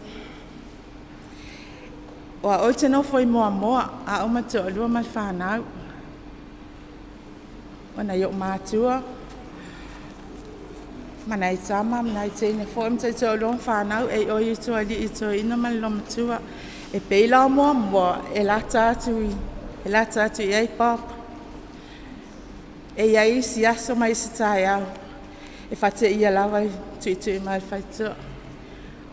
O au ou te nofo i Moamoa, o au ma le toalua ma le fanau. O nai o'u matua ma nai tama ma nai teine fo'i ma taitoalua ma fanau, e i oe Utualii Toeaina ma le Loomatua. E pei la o muamua e lata atu e lata atu i ai Papa. E i ai isi aso ma isi taeao e faateia lava le tuitui mai o le faletua,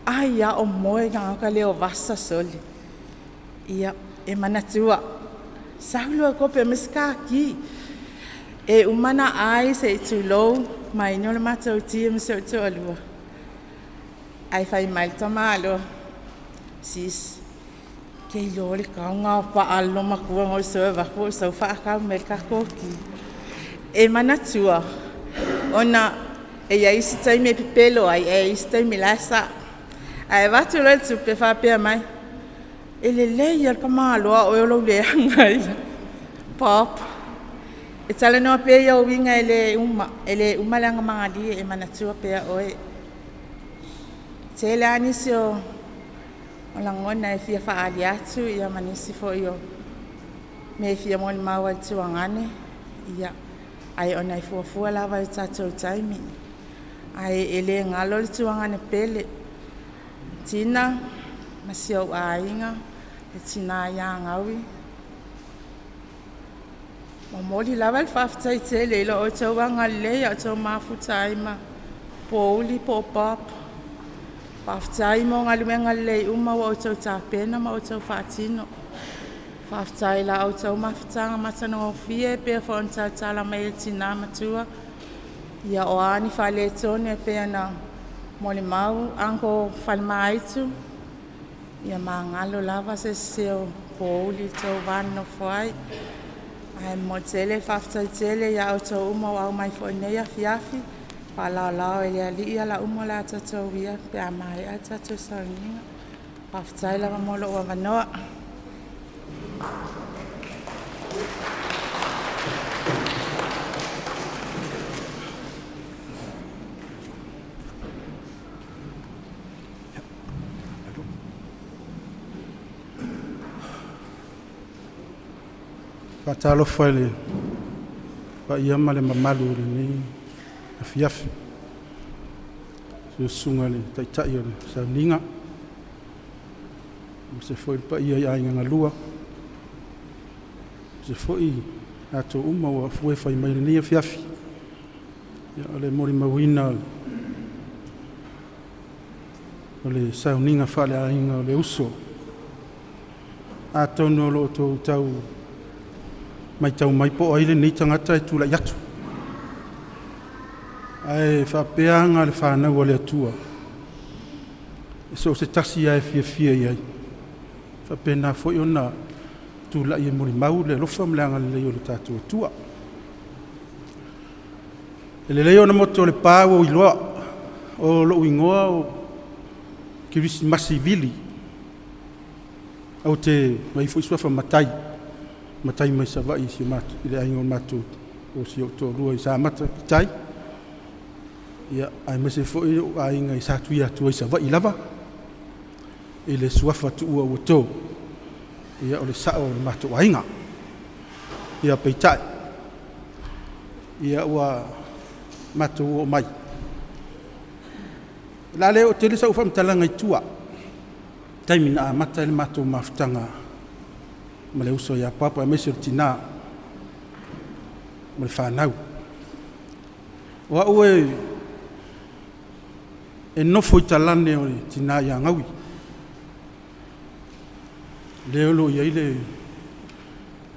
“Ai lava o moe le tagata lea o Vasa sole.” Ia, e manatua, sau loa e kope mai se kaki. E uma ona ai se i tulou ma inu le matou ti ma si ou toalua, ae fai mai le tamaloa, “Sis, e te iloa le taugapaa le loomatua na oe avatu ou sau faatau mai ai le tatou ti.” E manatua ona e i ai isi taimi e pepelo ai ae i ai isi taimi la e sa'o. Ae avatu loa le tupe faapea mai, “E lelei lava le tamaloa ae o oe o lou leaga ia.” Papa, e talanoa pea ia uiga e le uma, e le uma le agamalie e manatua pea oe. E tele lava nisi o lagona e fia faaali atu ma nisi foi o mea e fia molimau ai i le tuagane, ae ona e fuafua lava i le tatou taimi. Ae le galo le tuagane pele, Tina ma si ou aiga, le tina ia Gaui. E momoli lava le faafetai tele i lo outou agalelei a o outou mafuta ai ma Pouli po o Papa. Faafetai mo galuega lelei uma ua outou tapena ma outou faatino. Faafetai i la outou mafutaga matagofie e pei foi ona talatala mai e le Tina Matua, ia o a ni faaletonu e pei ona molimau Uncle Falemaaitu, ia magalo lava se se o pouli i le tou va nonofo ai. Ae momoli tele le faafetai tele ia outou uma ua auai mai foi i lenei afiafi, faalaolao e le Alii ala uma o le a tatou uia pe a maea le tatou sauniga. Faafetai lava mo lou avanoa.
Faatalofa i le paia ma le mamalu o lenei afiafi, susu susuga i le Taitai o le Sauniga aemaise foi le paia i aiga galua, aemaise foi i latou uma ua fai mai i lenei afiafi. O le molimauina o le sauniga faaleaiga o le uso. Atonu o lo o outou tau matau mai po o ai lenei tagata e tulai atu. Ae faapea aga a le fanau a le Atua, e so o se tasi lava e fiafia i ai, e faapena foi ona tulai e molimau le alofa ma le agalelei o le tatou Atua. E lelei ona motu o le pa ua ou iloa, o lou igoa o Kerisimasi Vili. Ou te i ai foi suafa Matai, Matai mai Savaii i le aiga o matou o si ou toalua i Samata i tai, ia aemaise foi ou aiga i Satuiatua i Savaii lava, i le suafa Tuua ua to, ia o le sao o le matou aiga. Ia peitai, ia ua matou oo mai, o le a le oo tele sau faamatalaga i tua, i taimi na amata ai le matou mafutaga ma le uso ia Papa aemaise o le tina ma le fanau. O au e nofo i talane o le tina ia Gaui, lea o lo o i ai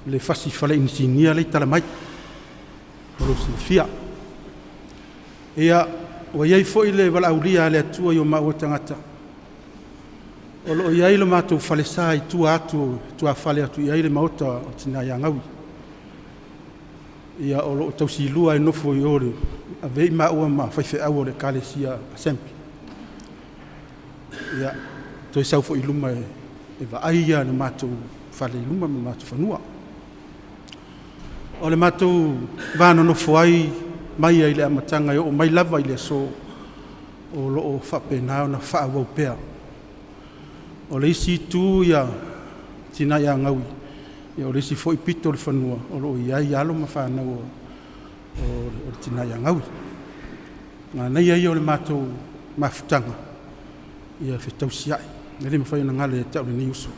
le fasi fale inisinia lea e i tala mai, mo lou silafia. Ia, ua i ai foi le valaaulia a le Atua i o maua tagata, o lo o i ai lo matou falesa i tua atu, e tuafale atu i ai le maota o le tina ia Gaui. Ia o lo o tausilua e nofo i o e avea ai maua ma faifeau o le Ekalesia Assembly. Ia, toe sau foi i luma e vaai le matou fale i luma ma le matou fanua. O le matou va nonofo ai mai lava i le amataga e oo mai lava i le aso, o lo o faapena ona faaauau pea. O le isi itu ia le tina ia Gaui, o le isi foi pito o le fanua o lo o i ai alo ma fanau.
o le tina ia Gaui. Manaia ia o le matou mafutaga ia fetausiai, e le mafai ona galo ia te au lenei uso.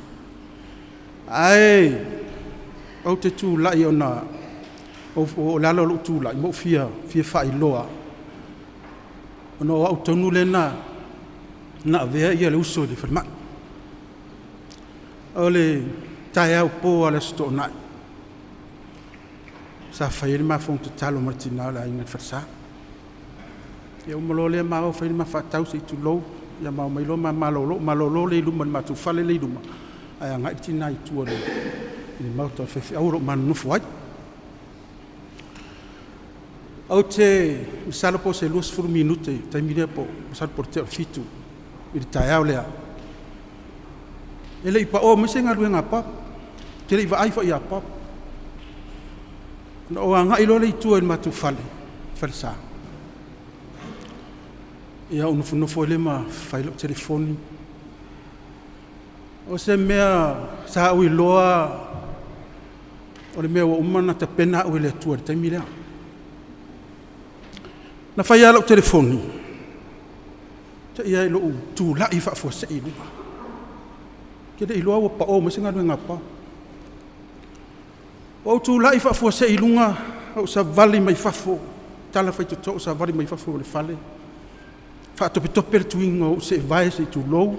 Ae ou te tulai ona o le ala o lou tulai ma ou fia faailoa, ona o au tonu lea na avea le uso i le falemai. O le taeao po lava o le Aso Toonai, sa fai ai le ma fono tatalo ma le tina o le aiga i le falesa. Ia uma loa lea ma o fai le ma faatau se i tulou, ia ma omai loa ma malolo. Ou malolo lea i luma i le matou fale lea i luma, ae agai le tina i tua i le maota o le faifeau o lo o ma nonofo ai. Ou te masalo po o se 20 minute i le taimi lea, po o masalo po o le tea o le 7 i le taeao lea, e le i pao mai se galuega a Bob, ou te le i vaai foi ia Bob. Ona ou agai loa lea i tua i le matou fale, falesa, ia ou nofonofo ai lea ma fai lau telefoni. O se mea sa ou iloa o le mea ua uma ona tapena au e le Atua i le taimi lea. Na fai lava lau telefoni, te i lava i lou tulai faafuasei i luga. Ou te le iloa ua pao mai se galuega a Bob. Ua ou tulai faafuasei i luga, ou savali mai fafo, tala faitotoa ou savali mai fafo o le fale, faatopetope le tuiga o ou seevae se i tulou.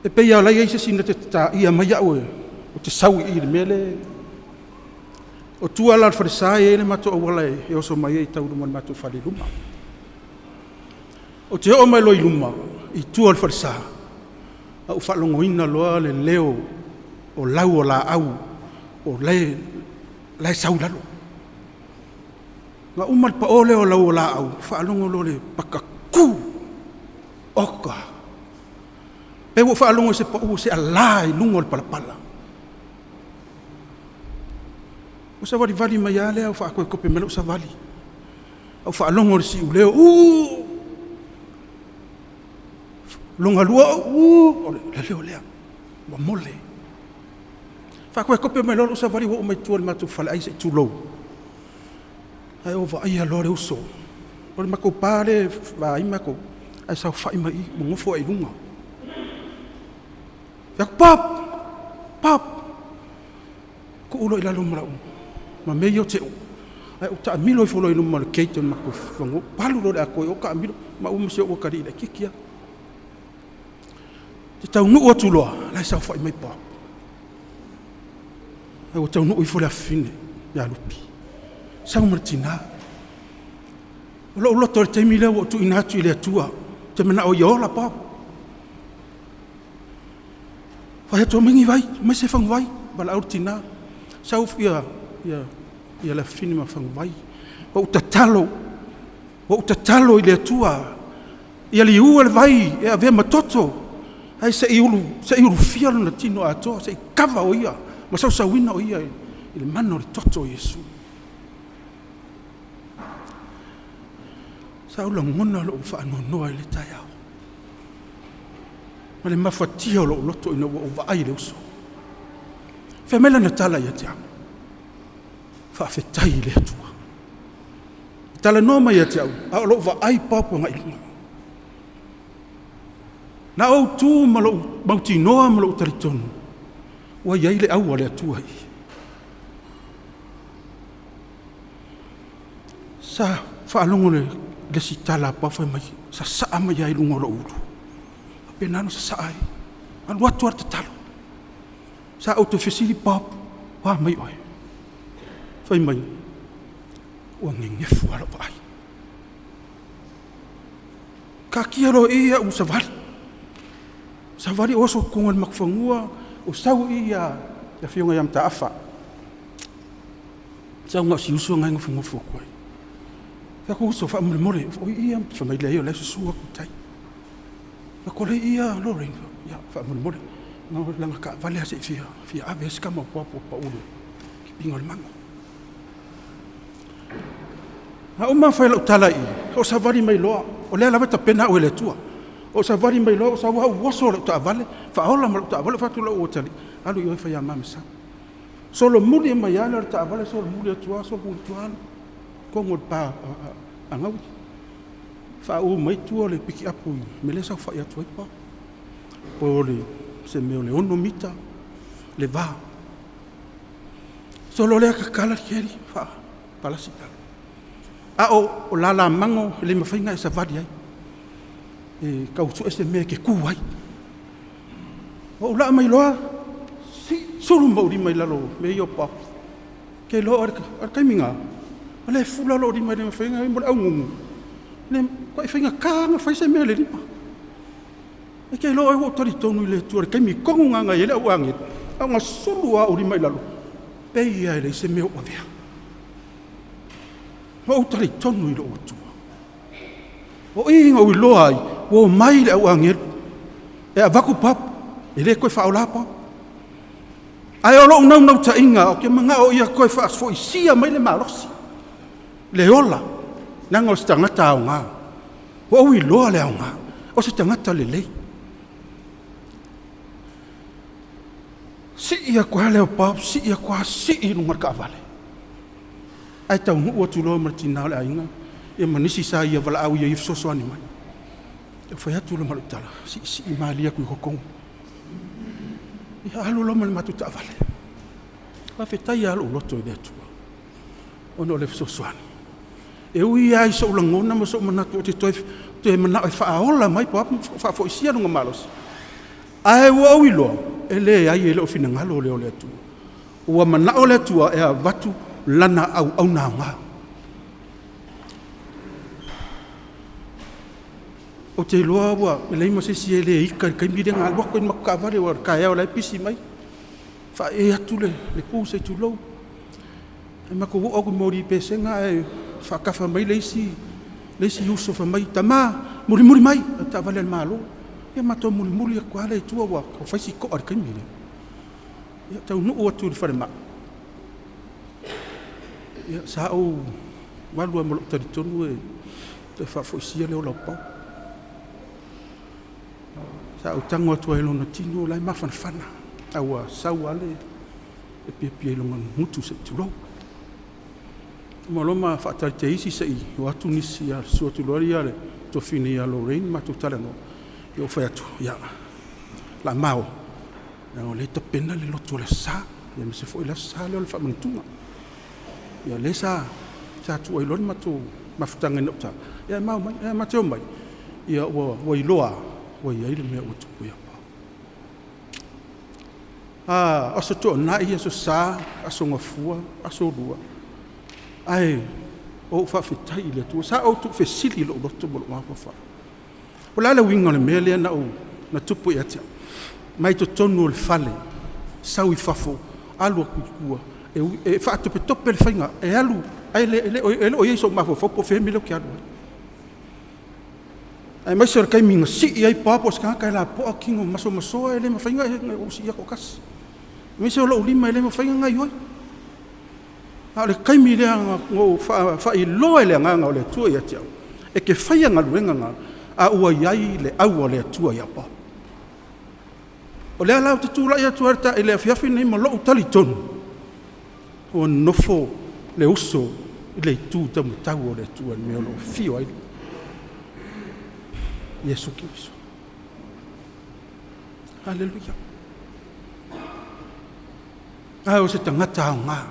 E pei lava o la e i ai se isi na te tataia mai au ou te sau i i i le mea lea. O tua la o le falesa e i ai le matou auala e oso mai ai e tau i luma o le matou fale i luma. Ou te oo mai loa i luma i tua o le falesa, na ou faalogoina loa le leo o lau o laau o la e sau i lalo. Na uma le pao lea o lau o laau, faalogo loa i le pakatu, oka! Pei ua ou faalogo i se pau o se ala i luga o le palapala. Ua savalivali mai lava lea o faatoetope mai lou savali, ae ou faalogo i le siuleo, uu. Lona lua, uu, o le leo lea, ua mole. Faatoetope mai loa lou savali ua oo mai tua i le matou faleai se i tulou, ae ou vaaia loa le uso. O le matou pa lea e va ai matou, ae saofai mai i i, ua nofo ae i luga. Fai atu, Pop, Pop, tuu loa i lalo ma lau, ma mea ia ou te ae ou taamilo ifo loa i luma o le gate o le matou fanua, palu loa i le atoa i o taamilo, maua ma si ou atalii laitiiti lava. Ou te taunuu atu loa, o la e saofai mai Bob. Ae ua taunuu ifo le afafine ia Lupi, sau ma le tina. O lou loto i le taimi lea ua ou tuuina atu i le Atua, ou te manao ia ola Bob. Fai atu, aumai ni vai, aumai se faguvai, valaau le tina. Sau ia le afafine ma faguvai. Ua ou tatalo i le Atua, ia liua le vai e avea ma toto, ae se i ulufia lona tino atoa, se i kava o ia ma sausuina o ia i le mana o le toto o Iesu. Sa ou lagona lou faanoanoa i le taeao, ma le mafatia o lou loto ina ua ou vaai i le uso. Fai mai lana tala ia te au, faafetai i le Atua. E talanoa mai ia te au, a o lou vaai Bob agai i luga. Na ou tu ma lou mautinoa ma lou talitonu, ua i ai le au a le Atua i i. Sa faalogo le isi tala a Bob fai mai, sasaa mai lava i luga o lou ulu. Faapena ona sasaa ai. Alu atu lava le tatalo. Sa ou toe fesili, Bob, o a mai oe? Fai mai, ua nenefu lava lau vaai. Taatia loa i i au savali. Savali oso i totonu o le matou fanua, o sau i i le afioga ia Mataafa. Sau na o si uso lena e nofonofo atu ai. Fai atu, uso, faamolemole, o i i, fai mai, leai o la e susu atu i tai. Fai atu, o lea e i i ia Lorraine. Ia, faamolemole, na o lana taavale lava se i fia ave ai si tama o Bob ua pau i le tipiina o le mago. Na uma ona fai lau tala i i, ou savali mai loa, o lea lava e tapena au e le Atua. Ou savali mai loa, ou sau lava ou oso lau taavale, faaola ma lau taavale, ou fai atu i lou atalii, alu i o e fai ia ma ma sau. Solomuli e mai lava lea o le taavale solomuli atu lava solomuli atu lava totonu o le pa a Gaui. Faauu mai tua o le pikiapu i le mea lea e saofai atu ai Paul. Po o le se mea o le 6 mita le va. Solo lea tatala le keli faapalasi i lalo. A o lalamago e le mafai ona e savali ai. E tau sue se mea e te tu ai. Ou laa mai loa, sulu ma ou lima i lalo o mea ia o paopu. Ke iloa o le taimi lena, o lea e fula lou lima e le mafai ona mo le augugu, e matua faigata lava ona fai se mea i le lima. E te iloa ua ou talitonu i le Atua i le taimi tonu lena na i ai le au agelu, a na sulu lava ou lima i lalo, e pei lava e leai se mea o avea. Ua ou talitonu i lou Atua. O i na ou iloa ai, ua omai le au agelu, e avatu papu, e le toe faaolā papu. Ae o lou naunautaiga, ou te manao ia toe faafoisia mai le malosi, le ola, leaga o se tagata aoga. Ua ou iloa le aoga, o se tagata lelei. Sii atu lava lea o Bob, sii atu lava, sii i luga o le taavale. Ae taunuu atu loa ma le tina o le aiga, ia ma nisi sa ia valaau ia fesoasoani mai. Ia fai atu loa ma lau tala, siisii malie atu i totonu. Ia alu loa ma le matou taavale. Faafetai lava lou loto i le Atua, ona o le fesoasoani. E ui lava i sou lagona ma sou manatu ou te toe manao e faaola mai po o a faafoisia lona malosi, ae ua ou iloa, e leai, e le o finagalo lea o le Atua. Ua manao le Atua e avatu lana auauna aoga. Ou te iloa ua leai ma se isi e le ita i le taimi lea na alu atu ai le matou taavale, aua o le taeao o la e pisi mai, faaee atu le pu se i tulou. Ae matou oo atu i moli i Pesega ae faatafa mai le isi uso fai mai, “Tama, mulimuli mai, o le taavale a le Malo.” Ia matou mulimuli atu lava lea i tua ua fai si to'a i le taimi lea. Ia taunuu atu i le falemai, ia sa ou alu lava ma lou talitonu e toe faafoisia le ola o Paul. Sa ou tago atu lava i lona tino o la e mafanafana, ae ua sau lava le piapia i lona gutu se i tulou. Uma loa ma faatali te isi se i o atu nisi, susu atu loa le tuafafine ia Lorraine matou talanoa, ia ou fai atu, ia, o le a ma o, leaga o lea e tapena le lotu o le Aso Sa, aemaise foi le Aso Sa lea o le faamanatuga. Ia lea sa tuu ai loa le matou mafutaga i gauta, ia ma omai, ae matou omai, ia ua iloa lava ua i ai le mea ua tupu ia Paul. Aso Toonai, Aso Sa, Aso Gafua, Aso Lua, ae ou faafetai i le Atua. Sa ou tuufesili i lou loto ma lou mafaufau. O le a le uiga o le mea lea na tupu ia te au? Mai totonu o le fale, sau i fafo, alu atu i tua, e faatopetope le faiga, e alu, ae le o i ai i sou mafaufau po o fea le mea lea ou te alu ai. Aemaise o le taimi na sii ai Bob, o se tagata e lapoa tino masomasoa e le mafai ona ou siia toatasi. Aemaise o lou lima e le mafai ona gaoioi. A o le taimi lea na ou faailoa e le Agaga o le Atua ia te au, e te faia galuega na, a ua i ai le au a le Atua ia Bob. O lea la ou te tulai atu ai i le afiafi lenei ma lou talitonu, ua nofo le uso i le itu taumatau o le Atua i le mea o lo o afio ai Iesu Keriso. Haleluia. A o se tagata aoga.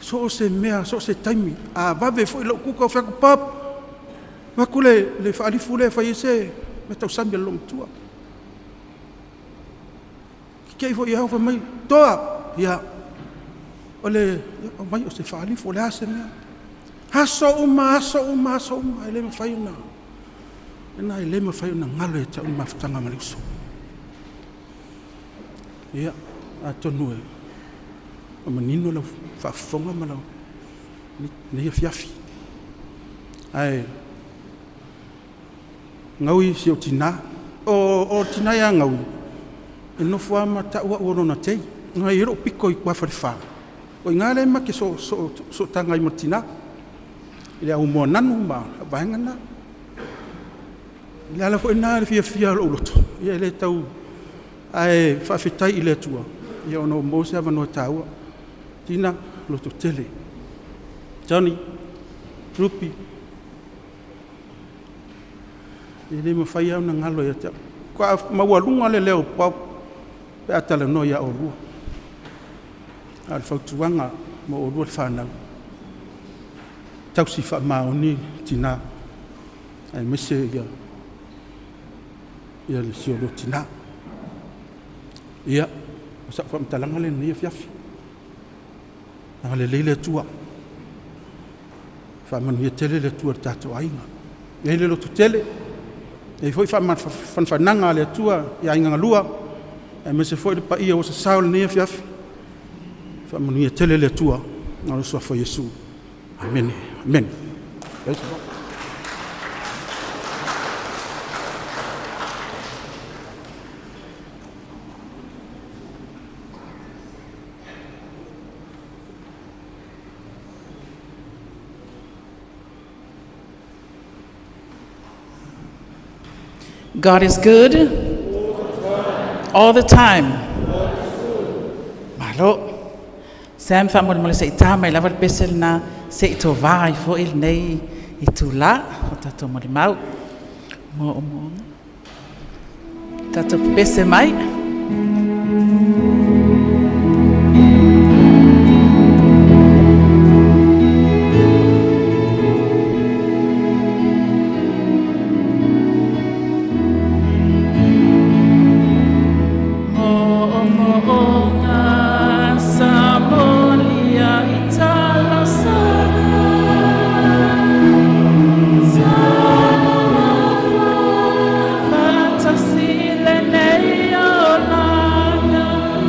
So o se mea, so o se taimi, a vave foi lau kuka o fai atu, Pop, avatu le faalifu lea e fai ai se mea tausami a le loomatua. Kikei foi i au fai mai, toa, ia, o le mai o se faalifu, o le a se mea. Aso uma, aso uma, aso uma, e le mafai ona, e le mafai ona galo ia te au le mafutaga ma le uso. Ia, atonu e manino lau faafofoga ma lau nei afiafi. Ae gaui si ou tina, o le tina ia Gaui, e nofo lava ma tau au o lona tei. Na i ai lou pito i tua falefa, o i ina lea ma te sootaga ai ma le tina, i le au moa nanu ma vaega na. O le ala foi lena o le fiafia o lou loto, ia e le tau, ae faafetai i le Atua, Ia ona ua maua se avanoa taua. Tina, lototele. Johnny, Rupi, e le mafai lava ona galo ia te au. Faatoa maualuga le leo o Bob pe a talanoa ia oulua. A o le fautuaga mo oulua le fanau, tausi faamaoni tina, aemaise ia si o oulua tina. Ia, o sau faamatalaga lea i lenei afiafi. Agalelei le Atua. Faamanuia tele le Atua i le tatou aiga. Ia i ai le lototele, e i ai foi faamafanafanaga a le Atua i aiga galua, aemaise foi le paia ua sasao i lenei afiafi. Faamanuia tele le Atua ona o le suafa o Iesu. Amene. Amene.
God is good all the time. Malo. Sam faamolemole se i tā mai lava le pese lena se i tovā ai foi lenei itulā o tatou molimau. Mo o mo. Tatou pese mai.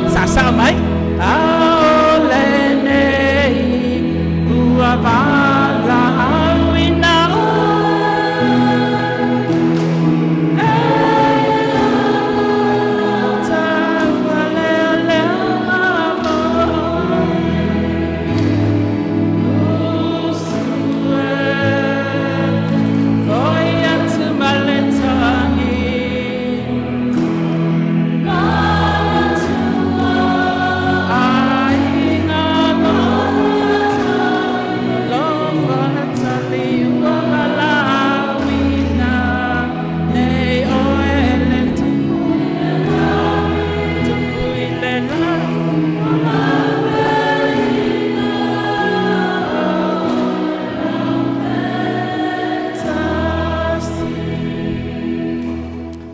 Sasaa mai. Ua valaauina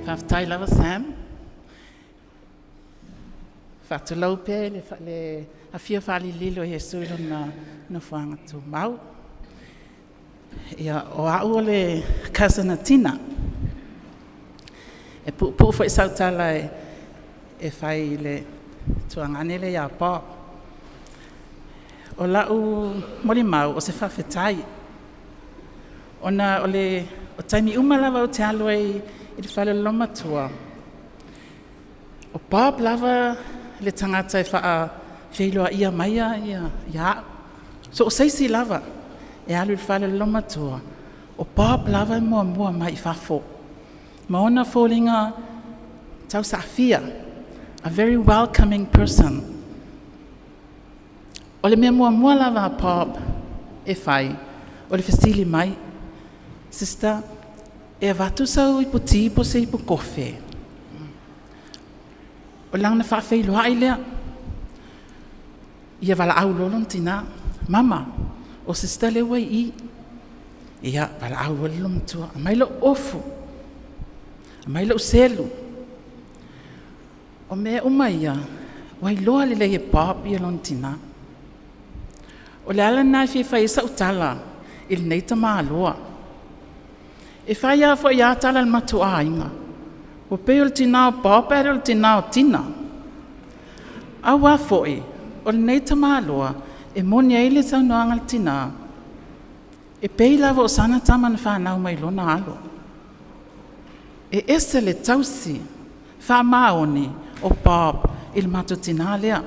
Faafetai lava Sam. Faatulou pea le afio faalililo o Iesu i lona nofoaga tumau. Ia, o au o le cousin a Tina. E puupuu foi sau tala e fai i le tuagane le ia Bob. O lau molimau o se faafetai. Ona o le o taimi uma lava ou te alu ai i le fale o le olomatua, o Bob lava le tagata e faafeiloaia mai ia au. So o seisi lava e alu i le fale o le olomatua, o Bob lava e muamua mai i fafo. Ma ona foliga tausaafia, a very welcoming person. O le mea muamua lava a Bob e fai, o le fesili mai, "Sister, e avatu sau ipu ti po se ipu kofe?" O lana faafeiloai lea. Ia valaau loa lona tinā, "Mama, o sister lea ua i i." Ia, valaau loa le olomatua, "Aumai lou ofu, aumai lou selu." O mea uma ia, ua iloa lelei e Bob ia lona tinā. O le ala lena e fia fai ai sau tala i lenei tamāloa. E fai lava foi a tala a le matou aiga, ua pei o le tinā o Bob ae le o le tinā o Tina. Auā foi, o lenei tamāloa e moni ai le saunoaga a le tinā, e pei lava o sana tama na whanau mai lona alo. E ese le tausi faamaoni o Bob i le matou tinā lea.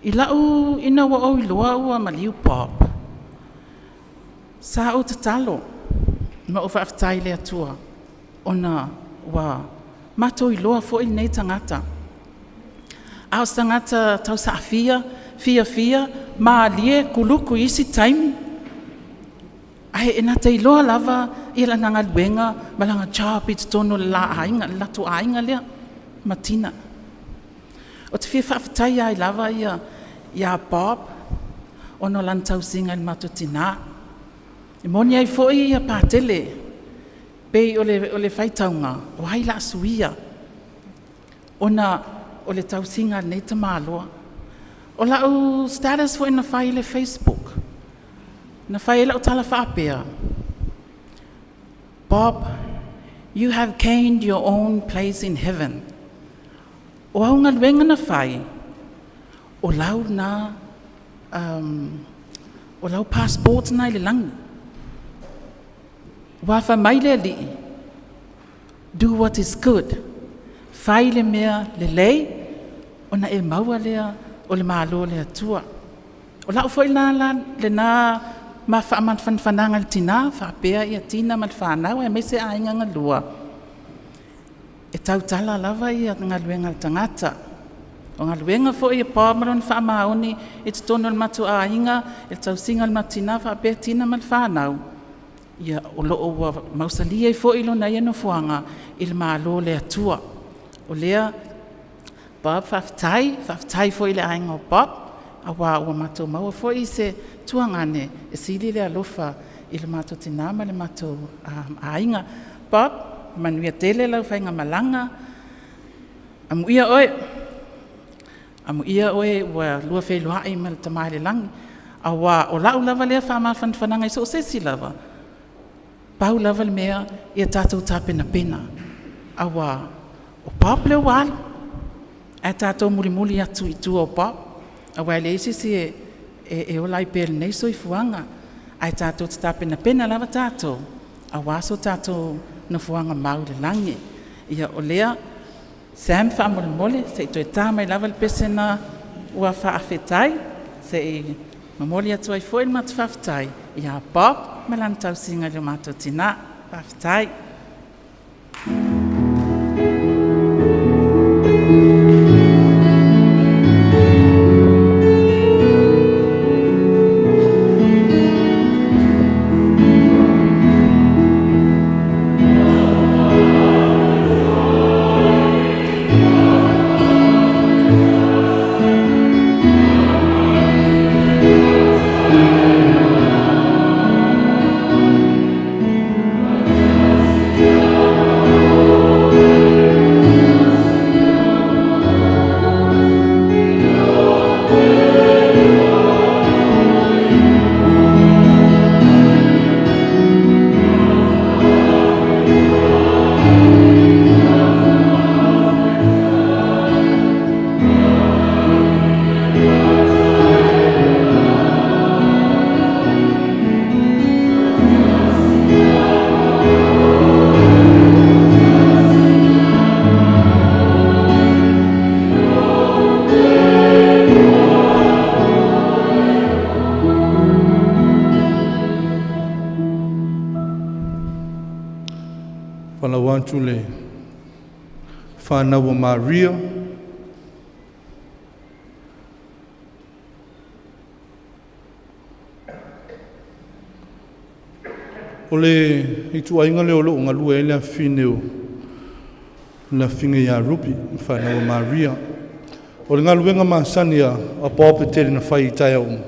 I lau ina ua ou iloa ua maliu Bob, sa ou tatalo ma ou faafetai i le Atua ona ua matou iloa foi lenei tagata. A o se tagata tausaafia, fiafia, malie, kuluku i isi taimi. Ae e na te iloa lava ia lana galuega ma lana job i totonu o le la aiga, le latou aiga lea ma Tina. Ou te fia faafetai ai lava ia Bob ona o lana tausiga i le matou tinā. E moni ai foi ia Patele, pei o le faitauga, o ai o le a suia ona o le tausiga a lenei tamaloa. O lau status foi na fai i le Facebook, na fai ai lau tala faapea, "Bob, you have gained your own place in heaven." O au galuega na fai, o lau na, o lau passport na i le lagi. Ua fai mai le Alii, "Do what is good." Fai le mea lelei, ona e maua lea o le malo o le Atua. O lau foi lena ma faamafanafanaga i le tinā, faapea ia Tina ma le fanau aemaise aiga galua, e tautala lava ia galuega a le tagata. O galuega foi a Bob ma lona faamaoni i totonu o le matou aiga, i le tausiga o le matou tina faapea Tina ma le fanau, ia o lo o ua mausali ai foi lona ia nofoaga i le Malo o le Atua. O lea, Bob faafetai, faafetai foi i le aiga o Bob, aua ua matou maua foi se tuagane e sili le alofa i le matou tina ma le matou aiga. Bob, manuia tele lau faigamalaga, amuia oe, amuia oe ua lua feiloai ma le Tama i le Lagi, aua o lau lava lea faamafanafanaga i so o se isi lava, pau lava le mea ia tatou tapenapena, aua o Bob lea ua alu, ae tatou mulimuli atu i tua o Bob, aua e leai se isi e ola ai pea i lenei soifuaga, ae tatou te tapenapena lava tatou, aua so tatou nofoaga mau i le lagi. Ia o lea, Sam faamolemole, se i toe ta mai lava le pese lena ua faafetai, se i momoli atu ai foi le matou faafetai ia Bob ma lana tausiga i le matou tina. Faafetai.
Falau atu le whanau o Maria. O le ituaiga lea o loo galue ai le afine o le afine ia Ruby, whanau o Maria. O le galuega masani a Bob e tele na fai i taeao uma.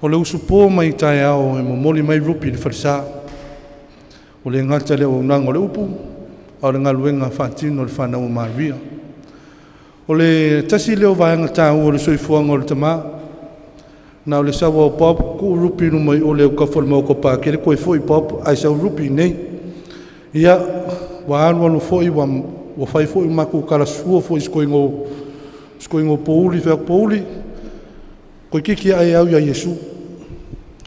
O le usupo mai taeao e momoli mai Ruby i le falesa. O le gata le auaunaga o le upu, a o le galuega faatino le whanau o Maria. O le tasi lea o vaega taua o le soifuaga o le tamā, na o le sau lava o Bob tuu Rupi i luma i o le autafa o le maota pakele toe foi Bob ae sau Rupi i inei. Ia, ua alu alu foi ua fai foi matou talasua foi i si toeaina o Pouli, fai atu, "Pouli, toeitiiti lava e au ia Iesu.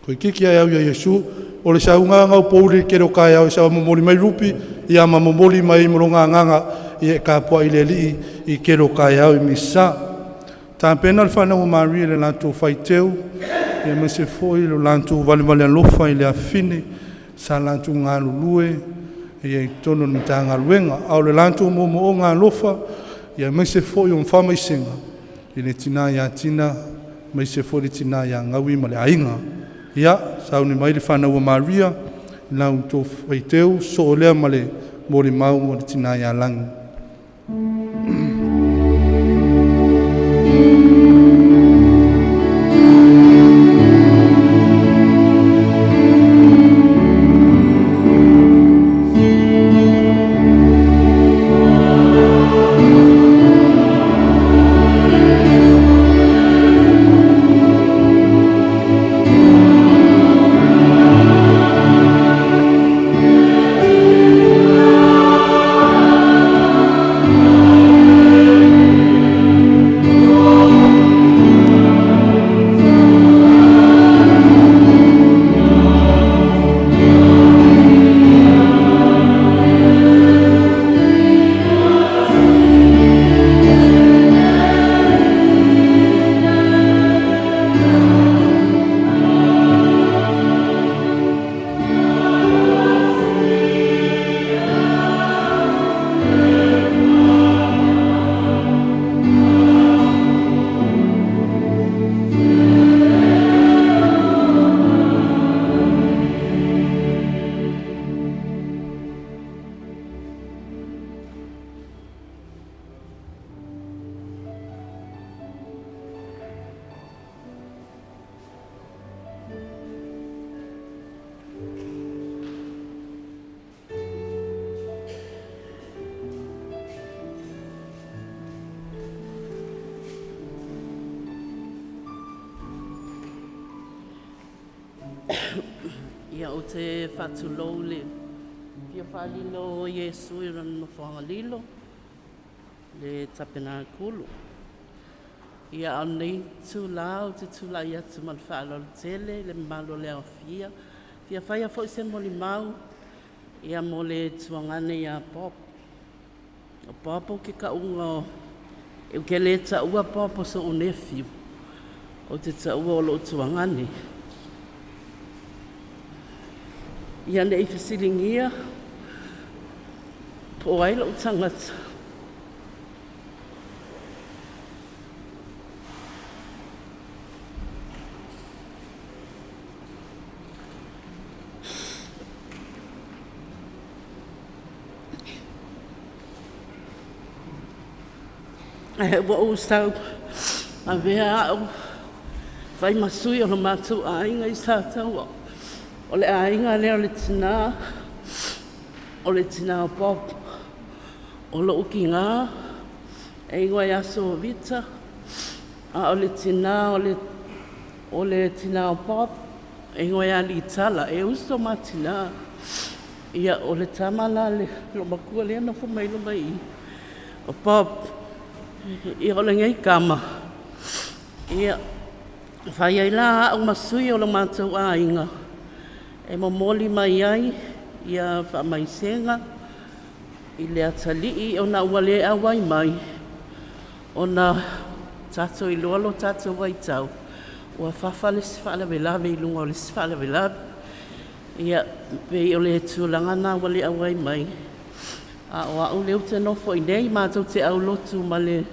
Toeitiiti lava e au ia Iesu." O le sauga lena o Pouli i le tele o taeao e sau e momoli mai Rupi, ia ma momoli mai ma lona agaga ia e tapuai i le Alii i tele o taeao i Misa. Tapena le whanau o Maria i le latou faiteu, ia aemaise foi lo latou valevale alofa i le afine sa latou galulue ia i totonu o le Matagaluega. A o le latou moomooga alofa Ia aemaise foi o faamaisega i le tina ia Tina, aemaise foi le tina ia Gaui ma le aiga. Ia sauni mai le fanau a Maria i la outou faiteu soo lea ma le molimau o le tina ia Lagi.
Ia ou te faatulou i le fia faalilo o Iesu i lona nofoaga lilo, le tapenakulu. Ia a o lenei itulā ou te tulai atu ma le faaaloalo tele i le mamalu o le aofia, e fia faia foi se molimau ia mo le tuagane ia Bob. O Bob ou te taʻuina ou te le taua Bob o soʻu nephew, ou te taua o loʻu tuagane. Ia ne i fesiligia po o ai loʻu tagata. Ae ua ou sau avea aʻu fai ma sui o lo matou aiga i Sataua. O le aiga lea o le tina, o le tina o Bob. O loʻu tinā e igoa ia Sovita, a o le tina o le o le tina o Bob e igoa ia Litala, e uso ma tinā. Ia, o le tama la le loomatua lea e nofo mai luma i i, o Bob. Ia, o lenei tama, ia, fai ai la au ma sui o lo matou aiga e momoli mai ai ia faamaisega i le atalii ona ua le auai mai ona tatou iloa lo tatou vaitau ua fafa le isi faalavelave i luga o le isi faalavelave. Ia, pei o le tulaga lena ua le auai mai, a o au lea ou te nofo i inei, matou te aulotu ma le